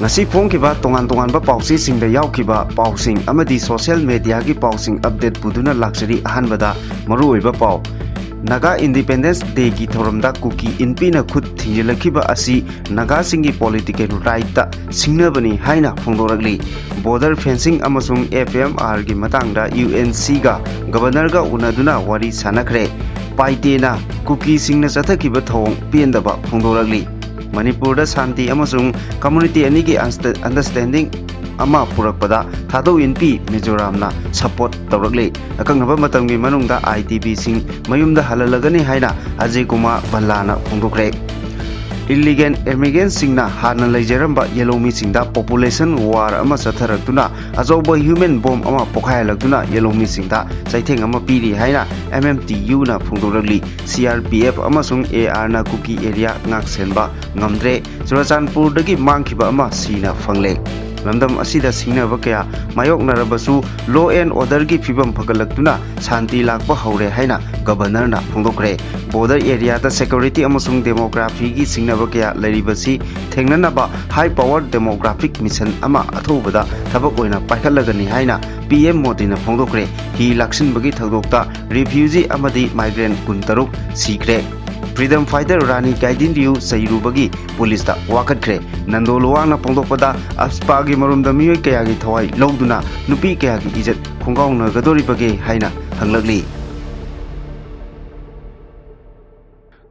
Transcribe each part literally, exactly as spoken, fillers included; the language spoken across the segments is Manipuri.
ꯉꯁꯤ ꯐꯣꯡꯈꯤꯕ ꯇꯣꯉꯥꯟ ꯇꯣꯉꯥꯟꯕ ꯄꯥꯎꯆꯦꯁꯤꯡꯗ ꯌꯥꯎꯈꯤꯕ ꯄꯥꯎꯁꯤꯡ ꯑꯃꯗꯤ social media ꯒꯤ ꯄꯥꯎꯁꯤꯡ update ꯄꯨꯗꯨꯅ ꯂꯥꯛꯆꯔꯤ꯫ ꯑꯍꯥꯟꯕꯗ ꯃꯔꯨꯑꯣꯏꯕ ꯄꯥꯎ꯫ Naga Independence Day ꯒꯤ ꯊꯧꯔꯝꯗ ꯀꯨꯀꯤ ꯏꯟꯄꯤꯅ ꯈꯨꯠ ꯊꯤꯡꯖꯤꯜꯂꯛꯈꯤꯕ ꯑꯁꯤ ꯅꯥꯒꯥꯁꯤꯡꯒꯤ political right ꯇ ꯁꯤꯡꯅꯕꯅꯤ ꯍꯥꯏꯅ ꯐꯣꯡꯗꯣꯔꯛꯂꯤ꯫ Border fencing ꯑꯃꯁꯨꯡ F M R ꯒꯤ ꯃꯇꯥꯡꯗ U N C ꯒ Governor ꯒ ꯎꯅꯗꯨꯅ ꯋꯥꯔꯤ ꯁꯥꯟꯅꯈ꯭ꯔꯦ꯫ ꯄꯥꯏꯇꯦꯅ ꯀꯨꯀꯤꯁꯤꯡꯅ ꯆꯠꯊꯈꯤꯕ ꯊꯧꯑꯣꯡ ꯄꯦꯟꯗꯕ ꯐꯣꯡꯗꯣꯔꯛꯂꯤ꯫ ꯃꯅꯤꯄꯨꯔꯗ ꯁꯥꯟꯇꯤ ꯑꯃꯁꯨꯡ community ꯑꯅꯤꯒꯤ ꯑꯟꯁꯇ-, understanding ꯑꯃ ꯄꯨꯔꯛꯄꯗ ꯊꯥꯗꯧ ꯏꯟꯄꯤ ꯃꯤꯖꯣꯔꯥꯝꯅ support ꯇꯧꯔꯛꯂꯤ꯫ ꯑꯀꯛꯅꯕ ꯃꯇꯝꯒꯤ ꯃꯅꯨꯡꯗ I D P ꯁꯤꯡ ꯃꯌꯨꯝꯗ ꯍꯜꯍꯜꯂꯒꯅꯤ ꯍꯥꯏꯅ ꯑꯖꯌ ꯀꯨꯃꯥꯔ ꯚꯜꯂꯥꯅ ꯐꯣꯡꯗꯣꯛꯈ꯭ꯔꯦ꯫ Illegal immigrant ꯁꯤꯡꯅ ꯍꯥꯟꯅ ꯂꯩꯖꯔꯝꯕ ꯌꯦꯂꯧꯃꯤꯁꯤꯡꯗ population war ꯑꯃ ꯆꯠꯊꯔꯛꯇꯨꯅ ꯑꯆꯧꯕ human bomb ꯑꯃ ꯄꯣꯈꯥꯏꯍꯜꯂꯛꯇꯨꯅ ꯌꯦꯂꯧꯃꯤꯁꯤꯡꯗ ꯆꯩꯊꯦꯡ ꯑꯃ ꯄꯤꯔꯤ ꯍꯥꯏꯅ M M T U ꯅ ꯐꯣꯡꯗꯣꯛꯂꯛꯂꯤ꯫ C R P F ꯑꯃꯁꯨꯡ A R ꯅ ꯀꯨꯀꯤ area ꯉꯥꯛꯁꯦꯟꯕ ꯉꯝꯗ꯭ꯔꯦ꯫ ꯆꯨꯔꯥꯆꯥꯟꯄꯨꯔꯗꯒꯤ ꯃꯥꯡꯈꯤꯕ ꯑꯃ ꯁꯤꯅ ꯐꯪꯂꯦ꯫ ꯂꯝꯗꯝ ꯑꯁꯤꯗ ꯁꯤꯡꯅꯕ ꯀꯌꯥ ꯃꯥꯌꯣꯛꯅꯔꯕꯁꯨ law and order ꯒꯤ ꯐꯤꯕꯝ ꯐꯒꯠꯂꯛꯇꯨꯅ ꯁꯥꯟꯇꯤ ꯂꯥꯛꯄ ꯍꯧꯔꯦ ꯍꯥꯏꯅ Governor ꯅ ꯐꯣꯡꯗꯣꯛꯈ꯭ꯔꯦ꯫ Border area ꯗ security ꯑꯃꯁꯨꯡ demography ꯒꯤ ꯁꯤꯡꯅꯕ ꯀꯌꯥ ꯂꯩꯔꯤꯕꯁꯤ ꯊꯦꯡꯅꯅꯕ high power demographic mission ꯑꯃ ꯑꯊꯨꯕꯗ ꯊꯕꯛ ꯑꯣꯏꯅ ꯄꯥꯏꯈꯠꯂꯒꯅꯤ ꯍꯥꯏꯅ P M ꯃꯣꯗꯤꯅ ꯐꯣꯡꯗꯣꯛꯈ꯭ꯔꯦ꯫ ꯍꯤ ꯂꯥꯛꯁꯤꯟꯕꯒꯤ ꯊꯧꯗꯣꯛꯇ refugee ꯑꯃꯗꯤ migrant ꯀꯨꯟꯇꯔꯨꯛ ꯁꯤꯈ꯭ꯔꯦ꯫ Freedom fighter ꯔꯥꯅꯤ ꯒꯥꯏꯗꯤꯟꯂꯤꯌꯨ ꯆꯩꯔꯨꯕꯒꯤ ꯄꯨꯂꯤꯁꯇ ꯋꯥꯀꯠꯈ꯭ꯔꯦ꯫ ꯅꯟꯗꯣ ꯂꯨꯋꯥꯡꯅ ꯐꯣꯡꯗꯣꯛꯄꯗ, ꯑꯁꯄꯥꯒꯤ ꯃꯔꯨꯝꯗ ꯃꯤꯑꯣꯏ ꯀꯌꯥꯒꯤ ꯊꯋꯥꯏ ꯂꯧꯗꯨꯅ ꯅꯨꯄꯤ ꯀꯌꯥꯒꯤ ꯏꯖꯠ ꯈꯣꯡꯒꯥꯎꯅꯒꯗꯧꯔꯤꯕꯒꯦ ꯍꯥꯏꯅ ꯍꯪꯂꯛꯂꯤ꯫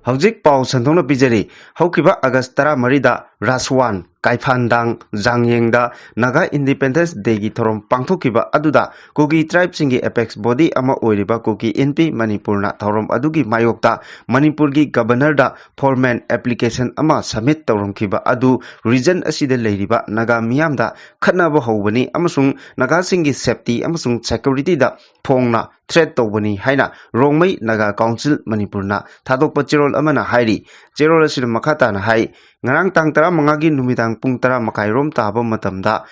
ꯍꯧꯖꯤꯛ ꯄꯥꯎ ꯁꯟꯗꯣꯛꯅ ꯄꯤꯖꯔꯤ꯫ ꯍꯧꯈꯤꯕ ꯑꯥꯒꯁ ꯇꯔꯥꯃꯔꯤꯗ ꯔꯥꯁꯋꯥꯟ, ꯀꯥꯏꯐꯥꯟꯗꯥꯡ, ꯖꯥꯡꯌꯦꯡꯗ Naga Independence Day ꯒꯤ ꯊꯧꯔꯝ ꯄꯥꯡꯊꯣꯛꯈꯤꯕ ꯑꯗꯨꯗ ꯀꯨꯀꯤ tribe ꯁꯤꯡꯒꯤ apex body ꯑꯃ ꯑꯣꯏꯔꯤꯕ ꯀꯨꯀꯤ ꯏꯟꯄꯤ ꯃꯅꯤꯄꯨꯔꯅ ꯊꯧꯔꯝ ꯑꯗꯨꯒꯤ ꯃꯥꯌꯣꯛꯇ ꯃꯅꯤꯄꯨꯔꯒꯤ Governor ꯗ formal application ꯑꯃ submit ꯇꯧꯔꯝꯈꯤꯕ ꯑꯗꯨ region ꯑꯁꯤꯗ ꯂꯩꯔꯤꯕ ꯅꯥꯒꯥ ꯃꯤꯌꯥꯝꯗ ꯈꯠꯅꯕ ꯍꯧꯕꯅꯤ ꯑꯃꯁꯨꯡ ꯅꯥꯒꯥꯁꯤꯡꯒꯤ safety ꯑꯃꯁꯨꯡ security ꯗ ꯐꯣꯡꯅ threat ꯇꯧꯕꯅꯤ ꯍꯥꯏꯅ ꯔꯣꯡꯃꯩ ꯅꯥꯒꯥ Council ꯃꯅꯤꯄꯨꯔꯅ ꯊꯥꯗꯣꯛꯄ ꯆꯦꯔꯣꯜ ꯑꯃꯅ ꯍꯥꯏꯔꯤ꯫ ꯆꯦꯔꯣꯜ ꯑꯁꯤꯅ ꯃꯈꯥ ꯇꯥꯅ ꯍꯥꯏ, ꯉꯔꯥꯡ ꯇꯥꯡ ꯇꯔꯥꯃꯉꯥꯒꯤ ꯅꯨꯃꯤꯗꯥꯡ ꯄꯨꯡ ꯇꯔꯥ ꯃꯈꯥꯏꯔꯣꯝ ꯇꯥꯕ ꯃꯇꯝꯗ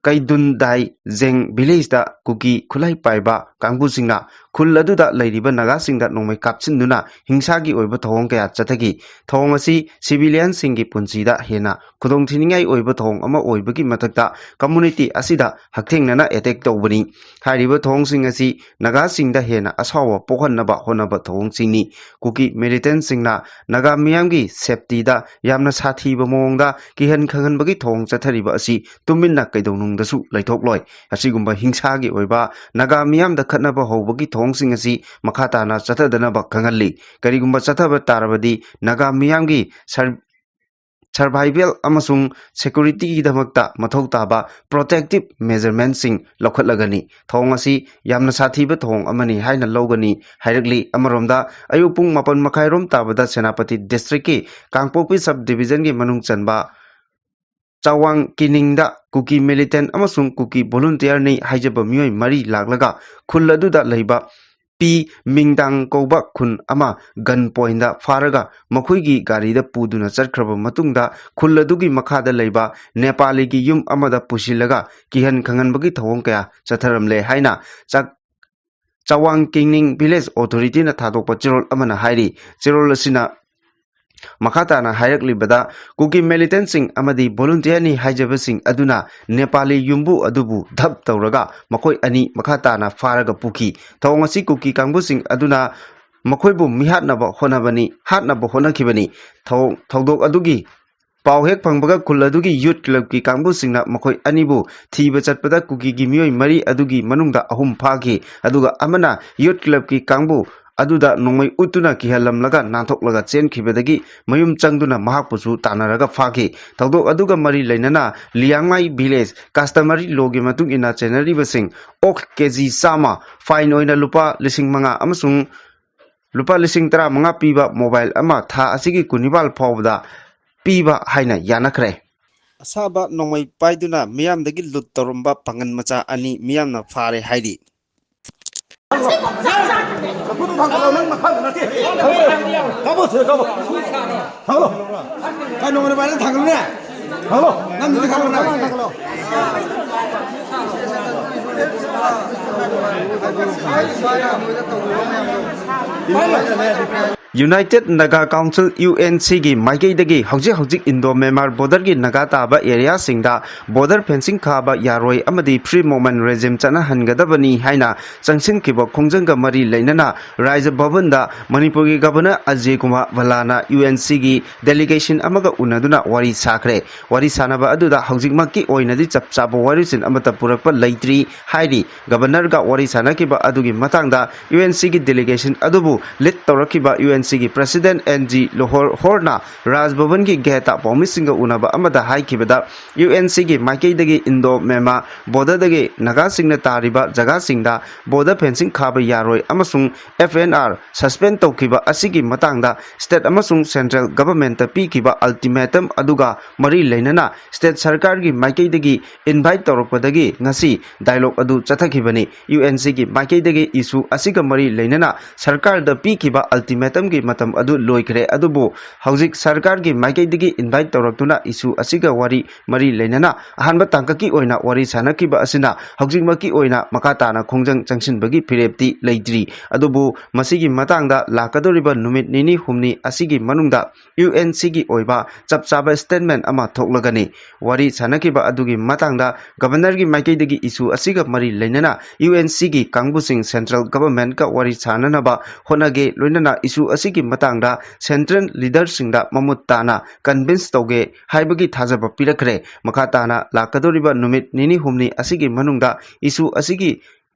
ꯀꯩꯗꯨꯟꯗꯥꯏ ꯖꯦꯡ ꯚꯤꯂꯦꯖꯇ ꯀꯨꯀꯤ ꯈꯨꯠꯂꯥꯏ ꯄꯥꯏꯕ ꯀꯥꯡꯕꯨꯁꯤꯡꯅ ꯈꯨꯜ ꯑꯗꯨꯗ ꯂꯩꯔꯤꯕ ꯅꯥꯒꯥꯁꯤꯡꯗ ꯅꯣꯡꯃꯩ ꯀꯥꯞꯁꯤꯟꯗꯨꯅ ꯍꯤꯡꯁꯥꯒꯤ ꯑꯣꯏꯕ ꯊꯧꯑꯣꯡ ꯀꯌꯥ ꯆꯠꯊꯈꯤ꯫ ꯊꯧꯑꯣꯡ ꯑꯁꯤ ꯁꯤꯚꯤꯂꯤꯌꯟꯁꯤꯡꯒꯤ ꯄꯨꯟꯁꯤꯗ ꯍꯦꯟꯅ ꯈꯨꯗꯣꯡꯊꯤꯅꯤꯡꯉꯥꯏ ꯑꯣꯏꯕ ꯊꯧꯑꯣꯡ ꯑꯃ ꯑꯣꯏꯕꯒꯤ ꯃꯊꯛꯇ, ꯀꯝꯃꯨꯅꯤꯇꯤ ꯑꯁꯤꯗ ꯍꯛꯊꯦꯡꯅꯅ ꯑꯦꯇꯦꯛ ꯇꯧꯕꯅꯤ꯫ ꯍꯥꯏꯔꯤꯕ ꯊꯧꯑꯣꯡꯁꯤꯡ ꯑꯁꯤ ꯅꯥꯒꯥꯁꯤꯡꯗ ꯍꯦꯟꯅ ꯑꯁꯥꯎꯕ ꯄꯣꯛꯍꯟꯅꯕ ꯍꯣꯠꯅꯕ ꯊꯧꯑꯣꯡꯁꯤꯡꯅꯤ꯫ ꯀꯨꯀꯤ ꯃꯤꯂꯤꯇꯦꯟꯁꯤꯡꯅ ꯅꯥꯒꯥ ꯃꯤꯌꯥꯝꯒꯤ ꯁꯦꯐꯇꯤꯗ ꯌꯥꯝꯅ ꯁꯥꯊꯤꯕ ꯃꯑꯣꯡꯗ ꯀꯤꯍꯟ ꯈꯪꯍꯟꯕꯒꯤ ꯊꯧꯑꯣꯡ ꯆꯠꯊꯔꯤꯕ ꯑꯁꯤ ꯇꯨꯃꯤꯟꯅ ꯀꯩꯗꯧꯅꯨꯡꯗꯁꯨ ꯂꯩꯊꯣꯛꯂꯣꯏ꯫ ꯑꯁꯤꯒꯨꯝꯕ ꯍꯤꯡꯁꯥꯒꯤ ꯑꯣꯏꯕ ꯅꯥꯒꯥ ꯃꯤꯌꯥꯝꯗ ꯈꯠꯅꯕ ꯍꯧꯕꯒꯤ ꯊꯧꯑꯣꯡꯁꯤꯡ ꯑꯁꯤ ꯃꯈꯥ ꯇꯥꯅ ꯆꯠꯊꯗꯅꯕ ꯈꯪꯍꯜꯂꯤ꯫ ꯀꯔꯤꯒꯨꯝꯕ ꯆꯠꯊꯕ ꯇꯥꯔꯕꯗꯤ, ꯅꯥꯒꯥ ꯃꯤꯌꯥꯝꯒꯤ ꯁꯔ-, ꯁꯔꯚꯥꯏꯚꯦꯜ ꯑꯃꯁꯨꯡ ꯁꯦꯀ꯭ꯌꯨꯔꯤꯇꯤꯒꯤꯗꯃꯛꯇ ꯃꯊꯧ ꯇꯥꯕ ꯄ꯭ꯔꯣꯇꯦꯛꯇꯤꯚ ꯃꯦꯖꯔꯃꯦꯟꯠꯁꯤꯡ ꯂꯧꯈꯠꯂꯒꯅꯤ꯫ ꯊꯧꯑꯣꯡ ꯑꯁꯤ ꯌꯥꯝꯅ ꯁꯥꯊꯤꯕ ꯊꯧꯑꯣꯡ ꯑꯃꯅꯤ ꯍꯥꯏꯅ ꯂꯧꯒꯅꯤ ꯍꯥꯏꯔꯛꯂꯤ꯫ ꯑꯃꯔꯣꯝꯗ, ꯑꯌꯨꯛ ꯄꯨꯡ ꯃꯥꯄꯟ ꯃꯈꯥꯏꯔꯣꯝ ꯇꯥꯕꯗ ꯁꯦꯅꯥꯄꯇꯤ ꯗꯤꯁꯇ꯭ꯔꯤꯛꯀꯤ ꯀꯥꯡꯄꯣꯛꯄꯤ ꯁꯕ ꯗꯤꯕꯤꯖꯟꯒꯤ ꯃꯅꯨꯡ ꯆꯟꯕ ꯆꯥꯋꯥꯡ ꯀꯤꯅꯤꯡꯗ ꯀꯨꯀꯤ ꯃꯤꯂꯤꯇꯦꯟꯠ ꯑꯃꯁꯨꯡ ꯀꯨꯀꯤ ꯚꯣꯂꯨꯟꯇꯤꯌꯔꯅꯤ ꯍꯥꯏꯖꯕ ꯃꯤꯑꯣꯏ ꯃꯔꯤ ꯂꯥꯛꯂꯒ ꯈꯨꯜ ꯑꯗꯨꯗ ꯂꯩꯕ ꯄꯤ ꯃꯤꯡꯗꯥꯡ ꯀꯧꯕ ꯈꯨꯟ ꯑꯃ ꯒꯟ ꯄꯣꯏꯟꯗ ꯐꯥꯔꯒ ꯃꯈꯣꯏꯒꯤ ꯒꯥꯔꯤꯗ ꯄꯨꯗꯨꯅ ꯆꯠꯈ꯭ꯔꯕ ꯃꯇꯨꯡꯗ, ꯈꯨꯜ ꯑꯗꯨꯒꯤ ꯃꯈꯥꯗ ꯂꯩꯕ ꯅꯦꯄꯥꯂꯤꯒꯤ ꯌꯨꯝ ꯑꯃꯗ ꯄꯨꯁꯤꯜꯂꯒ ꯀꯤꯍꯟ ꯈꯪꯍꯟꯕꯒꯤ ꯊꯧꯑꯣꯡ ꯀꯌꯥ ꯆꯠꯊꯔꯝꯂꯦ ꯍꯥꯏꯅ ꯆꯥꯛ ꯆꯋꯥꯡ ꯀꯤꯡꯅꯤꯡ ꯚꯤꯂꯦꯖ ꯑꯣꯊꯣꯔꯤꯇꯤꯅ ꯊꯥꯗꯣꯛꯄ ꯆꯦꯔꯣꯜ ꯑꯃꯅ ꯍꯥꯏꯔꯤ꯫ ꯆꯦꯔꯣꯜ ꯑꯁꯤꯅ ꯃꯈꯥ ꯇꯥꯅ ꯍꯥꯏꯔꯛꯂꯤꯕꯗ, ꯀꯨꯀꯤ ꯃꯤꯂꯤꯇꯦꯟꯠꯁꯤꯡ ꯑꯃꯗꯤ ꯚꯣꯂꯨꯟꯇꯤꯌꯔꯅꯤ ꯍꯥꯏꯖꯕꯁꯤꯡ ꯑꯗꯨꯅ ꯅꯦꯄꯥꯂꯤ ꯌꯨꯝꯕꯨ ꯑꯗꯨꯕꯨ ꯙꯞ ꯇꯧꯔꯒ ꯃꯈꯣꯏ ꯑꯅꯤ ꯃꯈꯥ ꯇꯥꯅ ꯐꯥꯔꯒ ꯄꯨꯈꯤ꯫ ꯊꯧꯑꯣꯡ ꯑꯁꯤ ꯀꯨꯀꯤ ꯀꯥꯡꯕꯨꯁꯤꯡ ꯑꯗꯨꯅ ꯃꯈꯣꯏꯕꯨ ꯃꯤꯍꯥꯠꯅꯕ ꯍꯣꯠꯅꯕꯅꯤ, ꯍꯥꯠꯅꯕ ꯍꯣꯠꯅꯈꯤꯕꯅꯤ꯫ ꯊꯧ-, ꯊꯧꯗꯣꯛ ꯑꯗꯨꯒꯤ ꯄꯥꯎ ꯍꯦꯛ ꯐꯪꯕꯒ ꯈꯨꯜ ꯑꯗꯨꯒꯤ ꯌꯨꯠ ꯀ꯭ꯂꯕꯀꯤ ꯀꯥꯡꯕꯨꯁꯤꯡꯅ ꯃꯈꯣꯏ ꯑꯅꯤꯕꯨ ꯊꯤꯕ ꯆꯠꯄꯗ ꯀꯨꯀꯤꯒꯤ ꯃꯤꯑꯣꯏ ꯃꯔꯤ ꯑꯗꯨꯒꯤ ꯃꯅꯨꯡꯗ ꯑꯍꯨꯝ ꯐꯥꯈꯤ, ꯑꯗꯨꯒ ꯑꯃꯅ ꯌꯨꯠ ꯀ꯭ꯂꯕꯀꯤ ꯀꯥꯡꯕꯨ ꯑꯗꯨꯗ ꯅꯣꯡꯃꯩ ꯎꯠꯇꯨꯅ ꯀꯤꯍꯜꯂꯝꯂꯒ ꯅꯥꯟꯊꯣꯛꯂꯒ ꯆꯦꯟꯈꯤꯕꯗꯒꯤ ꯃꯌꯨꯝ ꯆꯪꯗꯨꯅ ꯃꯍꯥꯛꯄꯨꯁꯨ ꯇꯥꯟꯅꯔꯒ ꯐꯥꯈꯤ꯫ ꯊꯧꯗꯣꯛ ꯑꯗꯨꯒ ꯃꯔꯤ ꯂꯩꯅꯅ ꯂꯤꯌꯥꯡꯃꯥꯏ ꯚꯤꯂꯦꯖ ꯀꯁꯇꯃꯔꯤ ꯂꯣꯒꯤ ꯃꯇꯨꯡ ꯏꯟꯅ ꯆꯦꯟꯅꯔꯤꯕꯁꯤꯡ ꯑꯣꯛ ꯀꯦꯖꯤ ꯆꯥꯝꯃ, ꯐꯥꯏꯟ ꯑꯣꯏꯅ ꯂꯨꯄꯥ ꯂꯤꯁꯤꯡ ꯃꯉꯥ ꯑꯃꯁꯨꯡ ꯂꯨꯄꯥ ꯂꯤꯁꯤꯡ ꯇꯔꯥꯃꯉꯥ ꯄꯤꯕ ꯃꯣꯕꯥꯏꯜ ꯑꯃ ꯊꯥ ꯑꯁꯤꯒꯤ ꯀꯨꯟꯅꯤꯄꯥꯜ ꯐꯥꯎꯕꯗ ꯄꯤꯕ ꯍꯥꯏꯅ ꯌꯥꯅꯈ꯭ꯔꯦ꯫ ꯑꯁꯥꯕ ꯅꯣꯡꯃꯩ ꯄꯥꯏꯗꯨꯅ ꯃꯤꯌꯥꯝꯗꯒꯤ ꯂꯨꯠ ꯇꯧꯔꯝꯕ ꯄꯥꯡꯒꯜ ꯃꯆꯥ ꯑꯅꯤ ꯃꯤꯌꯥꯝꯅ ꯐꯥꯔꯦ ꯍꯥꯏꯔꯤ꯫ ꯅꯈꯨꯠꯇꯨ ꯊꯥꯡꯒꯠꯂꯣ, ꯅꯪ ꯃꯈꯥꯗ ꯅꯠꯇꯦ꯫ ꯀꯥꯞꯄꯣ, ꯁꯤꯗ ꯀꯥꯞꯄꯣ꯫ ꯊꯥꯡꯒꯠꯂꯣ꯫ ꯀꯥꯏ ꯅꯣꯡꯃꯩ ꯄꯥꯏꯔꯒ ꯊꯥꯡꯒꯠꯂꯨꯅꯦ꯫ United Naga Council, U N C ꯒꯤ ꯃꯥꯏꯀꯩꯗꯒꯤ ꯍꯧꯖꯤꯛ ꯍꯧꯖꯤꯛ ꯏꯟꯗꯣ ꯃ꯭ꯌꯥꯟꯃꯥꯔ ꯕꯣꯔꯗꯔꯒꯤ ꯅꯥꯒꯥ ꯇꯥꯕ ꯑꯦꯔꯤꯌꯥꯁꯤꯡꯗ ꯕꯣꯔꯗꯔ ꯐꯦꯟꯁꯤꯡ ꯈꯥꯕ ꯌꯥꯔꯣꯏ ꯑꯃꯗꯤ ꯐ꯭ꯔꯤ ꯃꯨꯚꯃꯦꯟ ꯔꯦꯖꯤꯝ ꯆꯠꯅꯍꯟꯒꯗꯕꯅꯤ ꯍꯥꯏꯅ ꯆꯪꯁꯤꯟꯈꯤꯕ ꯈꯣꯡꯖꯪꯒ ꯃꯔꯤ ꯂꯩꯅꯅ ꯔꯥꯖ ꯚꯕꯟꯗ ꯃꯅꯤꯄꯨꯔꯒꯤ ꯒꯕꯔꯅꯔ ꯑꯖꯌ ꯀꯨꯃꯥꯔ ꯚꯜꯂꯥꯅ U N C ꯒꯤ ꯗꯦꯂꯤꯒꯦꯁꯟ ꯑꯃꯒ ꯎꯅꯗꯨꯅ ꯋꯥꯔꯤ ꯁꯥꯈ꯭ꯔꯦ꯫ ꯋꯥꯔꯤ ꯁꯥꯟꯅꯕ ꯑꯗꯨꯗ ꯍꯧꯖꯤꯛꯃꯛꯀꯤ ꯑꯣꯏꯅꯗꯤ ꯆꯞ ꯆꯥꯕ ꯋꯥꯔꯣꯏꯁꯤꯟ ꯑꯃꯠꯇ ꯄꯨꯔꯛꯄ ꯂꯩꯇ꯭ꯔꯤ ꯍꯥꯏꯔꯤ꯫ ꯒꯕꯔꯅꯔꯒ ꯋꯥꯔꯤ ꯁꯥꯟꯅꯈꯤꯕ ꯑꯗꯨꯒꯤ ꯃꯇꯥꯡꯗ U N C ꯒꯤ ꯗꯦꯂꯤꯒꯦꯁꯟ ꯑꯗꯨꯕꯨ ꯂꯤꯗ ꯇꯧꯔꯛꯈꯤꯕ U N C ꯒꯤ ꯄ꯭ꯔꯁꯤꯗꯦꯟ ꯑꯦꯟ ꯖꯤ ꯂꯣꯍꯣꯔ ꯍꯣꯔꯅ ꯔꯥꯖ ꯚꯕꯟꯒꯤ ꯒꯦꯠꯇ ꯄꯥꯎꯃꯤꯁꯤꯡꯒ ꯎꯅꯕ ꯑꯃꯗ ꯍꯥꯏꯈꯤꯕꯗ, U N C ꯒꯤ ꯃꯥꯏꯀꯩꯗꯒꯤ ꯏꯟꯗꯣ ꯃ꯭ꯌꯥꯟꯃꯥꯔ ꯕꯣꯔꯗꯔꯗꯒꯤ ꯅꯥꯒꯥꯁꯤꯡꯅ ꯇꯥꯔꯤꯕ ꯖꯒꯥꯁꯤꯡꯗ ꯕꯣꯔꯗꯔ ꯐꯦꯟꯁꯤꯡ ꯈꯥꯕ ꯌꯥꯔꯣꯏ ꯑꯃꯁꯨꯡ F N R ꯁꯁꯄꯦꯟ ꯇꯧꯈꯤꯕ ꯑꯁꯤꯒꯤ ꯃꯇꯥꯡꯗ ꯁ꯭ꯇꯦꯠ ꯑꯃꯁꯨꯡ ꯁꯦꯟꯇ꯭ꯔꯦꯜ ꯒꯚꯔꯟꯃꯦꯟꯠꯇ ꯄꯤꯈꯤꯕ ꯑꯜꯇꯤꯃꯦꯇꯝ ꯑꯗꯨꯒ ꯃꯔꯤ ꯂꯩꯅꯅ ꯁ꯭ꯇꯦꯠ ꯁꯔꯀꯥꯔꯒꯤ ꯃꯥꯏꯀꯩꯗꯒꯤ ꯏꯟꯚꯥꯏꯠ ꯇꯧꯔꯛꯄꯗꯒꯤ ꯉꯁꯤ ꯗꯥꯏꯂꯣꯒ ꯑꯗꯨ ꯆꯠꯊꯈꯤꯕꯅꯤ꯫ U N C ꯒꯤ ꯃꯥꯏꯀꯩꯗꯒꯤ ꯏꯁꯨ ꯑꯁꯤꯒ ꯃꯔꯤ ꯂꯩꯅꯅ ꯁꯔꯀꯥꯔꯗ ꯄꯤꯈꯤꯕ ꯑꯜꯇꯤꯃꯦꯇꯝꯒꯤ ꯃꯇꯝ ꯑꯗꯨ ꯂꯣꯏꯈ꯭ꯔꯦ, ꯑꯗꯨꯕꯨ ꯍꯧꯖꯤꯛ ꯁꯔꯀꯥꯔꯒꯤ ꯃꯥꯏꯀꯩꯗꯒꯤ ꯏꯟꯚꯥꯏꯠ ꯇꯧꯔꯛꯇꯨꯅ ꯏꯁꯨ ꯑꯁꯤꯒ ꯋꯥꯔꯤ ꯃꯔꯤ ꯂꯩꯅꯅ ꯑꯍꯥꯟꯕ ꯇꯥꯡꯀꯛꯀꯤ ꯑꯣꯏꯅ ꯋꯥꯔꯤ ꯁꯥꯟꯅꯈꯤꯕ ꯑꯁꯤꯅ ꯍꯧꯖꯤꯛꯃꯛꯀꯤ ꯑꯣꯏꯅ ꯃꯈꯥ ꯇꯥꯅ ꯈꯣꯡꯖꯪ ꯆꯪꯁꯤꯟꯕꯒꯤ ꯐꯤꯔꯦꯞꯇꯤ ꯂꯩꯇ꯭ꯔꯤ꯫ ꯑꯗꯨꯕꯨ ꯃꯁꯤꯒꯤ ꯃꯇꯥꯡꯗ ꯂꯥꯛꯀꯗꯧꯔꯤꯕ ꯅꯨꯃꯤꯠ ꯅꯤꯅꯤ ꯍꯨꯝꯅꯤ ꯑꯁꯤꯒꯤ ꯃꯅꯨꯡꯗ U N C ꯒꯤ ꯑꯣꯏꯕ ꯆꯞ ꯆꯥꯕ ꯁ꯭ꯇꯦꯠꯃꯦꯟꯠ ꯑꯃ ꯊꯣꯛꯂꯒꯅꯤ꯫ ꯋꯥꯔꯤ ꯁꯥꯟꯅꯈꯤꯕ ꯑꯗꯨꯒꯤ ꯃꯇꯥꯡꯗ ꯒꯕꯔꯅꯔꯒꯤ ꯃꯥꯏꯀꯩꯗꯒꯤ ꯏꯁꯨ ꯑꯁꯤꯒ ꯃꯔꯤ ꯂꯩꯅꯅ U N C ꯒꯤ ꯀꯥꯡꯕꯨꯁꯤꯡ ꯁꯦꯟꯇ꯭ꯔꯦꯜ ꯒꯚꯔꯟꯃꯦꯟꯠꯀ ꯋꯥꯔꯤ ꯁꯥꯟꯅꯅꯕ ꯍꯣꯠꯅꯒꯦ, ꯂꯣꯏꯅꯅ ꯏꯁꯨ ꯑꯁꯤꯒꯤ ꯃꯇꯥꯡꯗ ꯁꯦꯟꯇ꯭ꯔꯦꯜ ꯂꯤꯗꯔꯁꯤꯡꯗ ꯃꯃꯨꯠ ꯇꯥꯅ ꯀꯟꯚꯤꯟꯁ ꯇꯧꯒꯦ ꯍꯥꯏꯕꯒꯤ ꯊꯥꯖꯕ ꯄꯤꯔꯛꯈ꯭ꯔꯦ꯫ ꯃꯈꯥ ꯇꯥꯅ ꯂꯥꯛꯀꯗꯧꯔꯤꯕ ꯅꯨꯃꯤꯠ ꯅꯤꯅꯤ ꯍꯨꯝꯅꯤ ꯑꯁꯤꯒꯤ ꯃꯅꯨꯡꯗ ꯏꯁꯨ ꯑꯁꯤꯒꯤ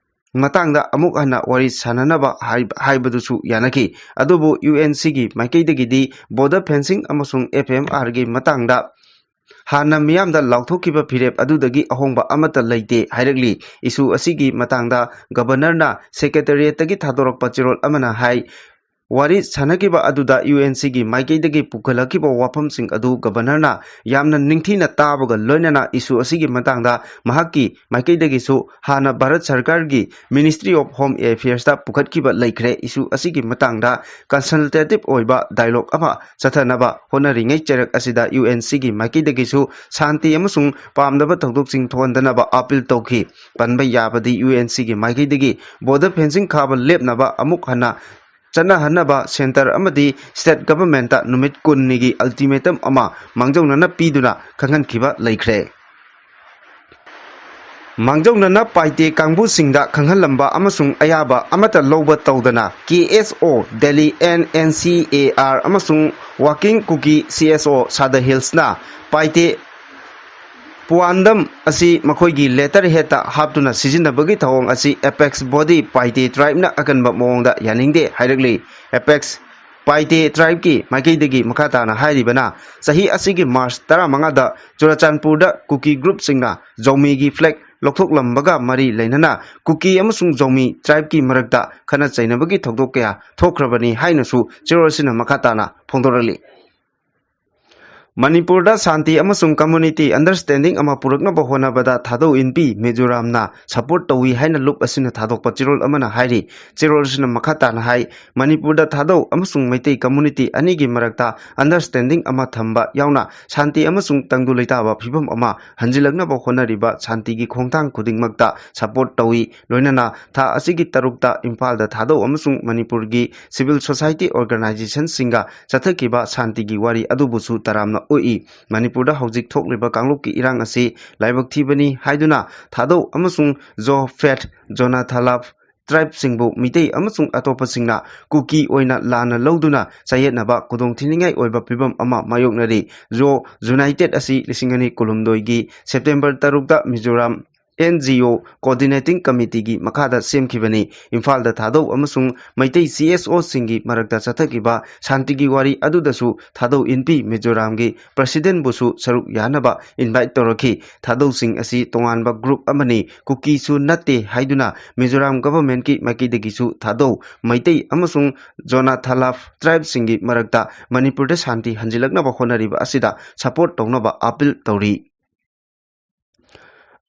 ꯃꯇꯥꯡꯗ ꯑꯃꯨꯛ ꯍꯟꯅ ꯋꯥꯔꯤ ꯁꯥꯟꯅꯅꯕ ꯍꯥꯏ-, ꯍꯥꯏꯕꯗꯨꯁꯨ ꯌꯥꯅꯈꯤ꯫ ꯑꯗꯨꯕꯨ U N C ꯒꯤ ꯃꯥꯏꯀꯩꯗꯒꯤꯗꯤ ꯕꯣꯔꯗꯔ ꯐꯦꯟꯁꯤꯡ ꯑꯃꯁꯨꯡ F M R ꯒꯤ ꯃꯇꯥꯡꯗ ꯍꯥꯟꯅ ꯃꯤꯌꯥꯝꯗ ꯂꯥꯎꯊꯣꯛꯈꯤꯕ ꯐꯤꯔꯦꯞ ꯑꯗꯨꯗꯒꯤ ꯑꯍꯣꯡꯕ ꯑꯃꯠꯇ ꯂꯩꯇꯦ ꯍꯥꯏꯔꯛꯂꯤ꯫ ꯏꯁꯨ ꯑꯁꯤꯒꯤ ꯃꯇꯥꯡꯗ ꯒꯕꯔꯅꯔꯅ ꯁꯦꯀ꯭ꯔꯦꯇꯔꯤꯌꯦꯠꯇꯒꯤ ꯊꯥꯗꯣꯔꯛꯄ ꯆꯦꯔꯣꯜ ꯑꯃꯅ ꯍꯥꯏ, ꯋꯥꯔꯤ ꯁꯥꯟꯅꯈꯤꯕ ꯑꯗꯨꯗ ꯌꯨ ꯑꯦꯟ ꯁꯤꯒꯤ ꯃꯥꯏꯀꯩꯗꯒꯤ ꯄꯨꯈꯠꯂꯛꯈꯤꯕ ꯋꯥꯐꯝꯁꯤꯡ ꯑꯗꯨ ꯒꯕꯔꯅꯔꯅ ꯌꯥꯝꯅ ꯅꯤꯡꯊꯤꯅ ꯇꯥꯕꯒ ꯂꯣꯏꯅꯅ ꯏꯁꯨ ꯑꯁꯤꯒꯤ ꯃꯇꯥꯡꯗ ꯃꯍꯥꯛꯀꯤ ꯃꯥꯏꯀꯩꯗꯒꯤꯁꯨ ꯍꯥꯟꯅ ꯚꯥꯔꯠ ꯁꯔꯀꯥꯔꯒꯤ Ministry of Home Affairsꯇ ꯄꯨꯈꯠꯈꯤꯕ ꯂꯩꯈ꯭ꯔꯦ꯫ ꯏꯁꯨ ꯑꯁꯤꯒꯤ ꯃꯇꯥꯡꯗ consultative ꯑꯣꯏꯕ dialogue ꯑꯃ ꯆꯠꯊꯅꯕ ꯍꯣꯠꯅꯔꯤꯉꯩ ꯆꯩꯔꯛ ꯑꯁꯤꯗ ꯌꯨ ꯑꯦꯟ ꯁꯤꯒꯤ ꯃꯥꯏꯀꯩꯗꯒꯤꯁꯨ ꯁꯥꯟꯇꯤ ꯑꯃꯁꯨꯡ ꯄꯥꯝꯗꯕ ꯊꯧꯗꯣꯛꯁꯤꯡ ꯊꯣꯛꯍꯟꯗꯅꯕ appeal ꯇꯧꯈꯤ꯫ ꯄꯟꯕ ꯌꯥꯕꯗꯤ ꯌꯨ ꯑꯦꯟ ꯁꯤꯒꯤ ꯃꯥꯏꯀꯩꯗꯒꯤ border fencing ꯈꯥꯕ ꯂꯦꯞꯅꯕ ꯑꯃꯨꯛ ꯍꯟꯅ ꯆꯠꯅꯍꯟꯅꯕ centre ꯑꯃꯗꯤ state governmentꯇ ꯅꯨꯃꯤꯠ ꯀꯨꯟꯅꯤꯒꯤ ultimatum ꯑꯃ ꯃꯥꯡꯖꯧꯅꯅ ꯄꯤꯗꯨꯅ ꯈꯪꯍꯟꯈꯤꯕ ꯂꯩꯈ꯭ꯔꯦ꯫ ꯃꯥꯡꯖꯧꯅꯅ ꯄꯥꯏꯇꯦ ꯀꯥꯡꯕꯨꯁꯤꯡꯗ ꯈꯪꯍꯜꯂꯝꯕ ꯑꯃꯁꯨꯡ ꯑꯌꯥꯕ ꯑꯃꯠꯇ ꯂꯧꯕ ꯇꯧꯗꯅ ꯀꯦ ꯑꯦꯁ ꯑꯣ, Delhi, N N C A R ꯑꯃꯁꯨꯡ Working Kuki C S O, Sadar Hillsꯅ ꯄꯥꯏꯇꯦ ꯄꯨꯋꯥꯟꯗꯝ ꯑꯁꯤ ꯃꯈꯣꯏꯒꯤ letterheadꯇ ꯍꯥꯞꯇꯨꯅ ꯁꯤꯖꯤꯟꯅꯕꯒꯤ ꯊꯧꯑꯣꯡ ꯑꯁꯤ apex body ꯄꯥꯏꯇꯦ tribeꯅ ꯑꯀꯟꯕ ꯃꯑꯣꯡꯗ ꯌꯥꯅꯤꯡꯗꯦ ꯍꯥꯏꯔꯛꯂꯤ꯫ Apex ꯄꯥꯏꯇꯦ tribeꯀꯤ ꯃꯥꯏꯀꯩꯗꯒꯤ ꯃꯈꯥ ꯇꯥꯅ ꯍꯥꯏꯔꯤꯕꯅ, ꯆꯍꯤ ꯑꯁꯤꯒꯤ March ꯇꯔꯥꯃꯉꯥꯗ ꯆꯨꯔꯆꯥꯟꯄꯨꯔꯗ ꯀꯨꯀꯤ groupꯁꯤꯡꯅ ꯖꯧꯃꯤꯒꯤ flag ꯂꯧꯊꯣꯛꯂꯝꯕꯒ ꯃꯔꯤ ꯂꯩꯅꯅ ꯀꯨꯀꯤ ꯑꯃꯁꯨꯡ ꯖꯧꯃꯤ tribeꯀꯤ ꯃꯔꯛꯇ ꯈꯠꯅ ꯆꯩꯅꯕꯒꯤ ꯊꯧꯗꯣꯛ ꯀꯌꯥ ꯊꯣꯛꯈ꯭ꯔꯕꯅꯤ ꯍꯥꯏꯅꯁꯨ ꯆꯦꯔꯣꯜꯁꯤꯅ ꯃꯈꯥ ꯇꯥꯅ ꯐꯣꯡꯗꯣꯔꯛꯂꯤ꯫ ꯃꯅꯤꯄꯨꯔꯗ ꯁꯥꯟꯇꯤ ꯑꯃꯁꯨꯡ community understanding ꯑꯃ ꯄꯨꯔꯛꯅꯕ ꯍꯣꯠꯅꯕꯗ ꯊꯥꯗꯧ ꯏꯟꯄꯤ ꯃꯤꯖꯣꯔꯥꯝꯅ support ꯇꯧꯏ ꯍꯥꯏꯅ ꯂꯨꯞ ꯑꯁꯤꯅ ꯊꯥꯗꯣꯛꯄ ꯆꯦꯔꯣꯜ ꯑꯃꯅ ꯍꯥꯏꯔꯤ꯫ ꯆꯦꯔꯣꯜꯁꯤꯅ ꯃꯈꯥ ꯇꯥꯅ ꯍꯥꯏ, ꯃꯅꯤꯄꯨꯔꯗ ꯊꯥꯗꯧ ꯑꯃꯁꯨꯡ ꯃꯩꯇꯩ community ꯑꯅꯤꯒꯤ ꯃꯔꯛꯇ understanding ꯑꯃ ꯊꯝꯕ ꯌꯥꯎꯅ ꯁꯥꯟꯇꯤ ꯑꯃꯁꯨꯡ ꯇꯪꯗꯨ ꯂꯩꯇꯥꯕ ꯐꯤꯕꯝ ꯑꯃ ꯍꯟꯖꯤꯜꯂꯛꯅꯕ ꯍꯣꯠꯅꯔꯤꯕ ꯁꯥꯟꯇꯤꯒꯤ ꯈꯣꯡꯊꯥꯡ ꯈꯨꯗꯤꯡꯃꯛꯇ support ꯇꯧꯏ꯫ ꯂꯣꯏꯅꯅ ꯊꯥ ꯑꯁꯤꯒꯤ ꯇꯔꯨꯛꯇ ꯏꯝꯐꯥꯜꯗ ꯊꯥꯗꯧ ꯑꯃꯁꯨꯡ ꯃꯅꯤꯄꯨꯔꯒꯤ civil society organizationꯁꯤꯡꯒ ꯆꯠꯊꯈꯤꯕ ꯁꯥꯟꯇꯤꯒꯤ ꯋꯥꯔꯤ ꯑꯗꯨꯕꯨꯁꯨ ꯇꯔꯥꯝꯅ ꯑꯣꯛꯏ꯫ ꯃꯅꯤꯄꯨꯔꯗ ꯍꯧꯖꯤꯛ ꯊꯣꯛꯂꯤꯕ ꯀꯥꯡꯂꯨꯞꯀꯤ ꯏꯔꯥꯡ ꯑꯁꯤ ꯂꯥꯏꯕꯛ ꯊꯤꯕꯅꯤ ꯍꯥꯏꯗꯨꯅ ꯊꯥꯗꯧ ꯑꯃꯁꯨꯡ ꯖꯣ ꯐꯦꯠ, ꯖꯣꯅꯥꯊꯥꯂꯥꯞ tribeꯁꯤꯡꯕꯨ ꯃꯤꯇꯩ ꯑꯃꯁꯨꯡ ꯑꯇꯣꯞꯄꯁꯤꯡꯅ ꯀꯨꯀꯤ ꯑꯣꯏꯅ ꯂꯥꯟꯅ ꯂꯧꯗꯨꯅ ꯆꯌꯦꯠꯅꯕ ꯈꯨꯗꯣꯡꯊꯤꯅꯤꯡꯉꯥꯏ ꯑꯣꯏꯕ ꯐꯤꯕꯝ ꯑꯃ ꯃꯥꯌꯣꯛꯅꯔꯤ꯫ ꯖꯣ ꯌꯨꯅꯥꯏꯇꯦꯠ ꯑꯁꯤ ꯂꯤꯁꯤꯡ ꯑꯅꯤ ꯀꯨꯟꯍꯨꯝꯗꯣꯏꯒꯤ September ꯇꯔꯨꯛꯇ ꯃꯤꯖꯣꯔꯥꯝ NGO Coordinating Committeeꯒꯤ ꯃꯈꯥꯗ ꯁꯦꯝꯈꯤꯕꯅꯤ꯫ ꯏꯝꯐꯥꯜꯗ ꯊꯥꯗꯧ ꯑꯃꯁꯨꯡ ꯃꯩꯇꯩ CSOꯁꯤꯡꯒꯤ ꯃꯔꯛꯇ ꯆꯠꯊꯈꯤꯕ ꯁꯥꯟꯇꯤꯒꯤ ꯋꯥꯔꯤ ꯑꯗꯨꯗꯁꯨ ꯊꯥꯗꯧ ꯏꯟꯄꯤ ꯃꯤꯖꯣꯔꯥꯝꯒꯤ Presidentꯕꯨꯁꯨ ꯁꯔꯨꯛ ꯌꯥꯅꯕ invite ꯇꯧꯔꯛꯈꯤ꯫ ꯊꯥꯗꯧꯁꯤꯡ ꯑꯁꯤ ꯇꯣꯉꯥꯟꯕ group ꯑꯃꯅꯤ, ꯀꯨꯀꯤꯁꯨ ꯅꯠꯇꯦ ꯍꯥꯏꯗꯨꯅ ꯃꯤꯖꯣꯔꯥꯝ governmentꯀꯤ ꯃꯥꯏꯀꯩꯗꯒꯤꯁꯨ ꯊꯥꯗꯧ ꯃꯩꯇꯩ ꯑꯃꯁꯨꯡ ꯖꯣꯅꯥꯊꯥꯂꯥꯐ tribeꯁꯤꯡꯒꯤ ꯃꯔꯛꯇ ꯃꯅꯤꯄꯨꯔꯗ ꯁꯥꯟꯇꯤ ꯍꯟꯖꯤꯜꯂꯛꯅꯕ ꯍꯣꯠꯅꯔꯤꯕ ꯑꯁꯤꯗ support ꯇꯧꯅꯕ appeal ꯇꯧꯔꯤ꯫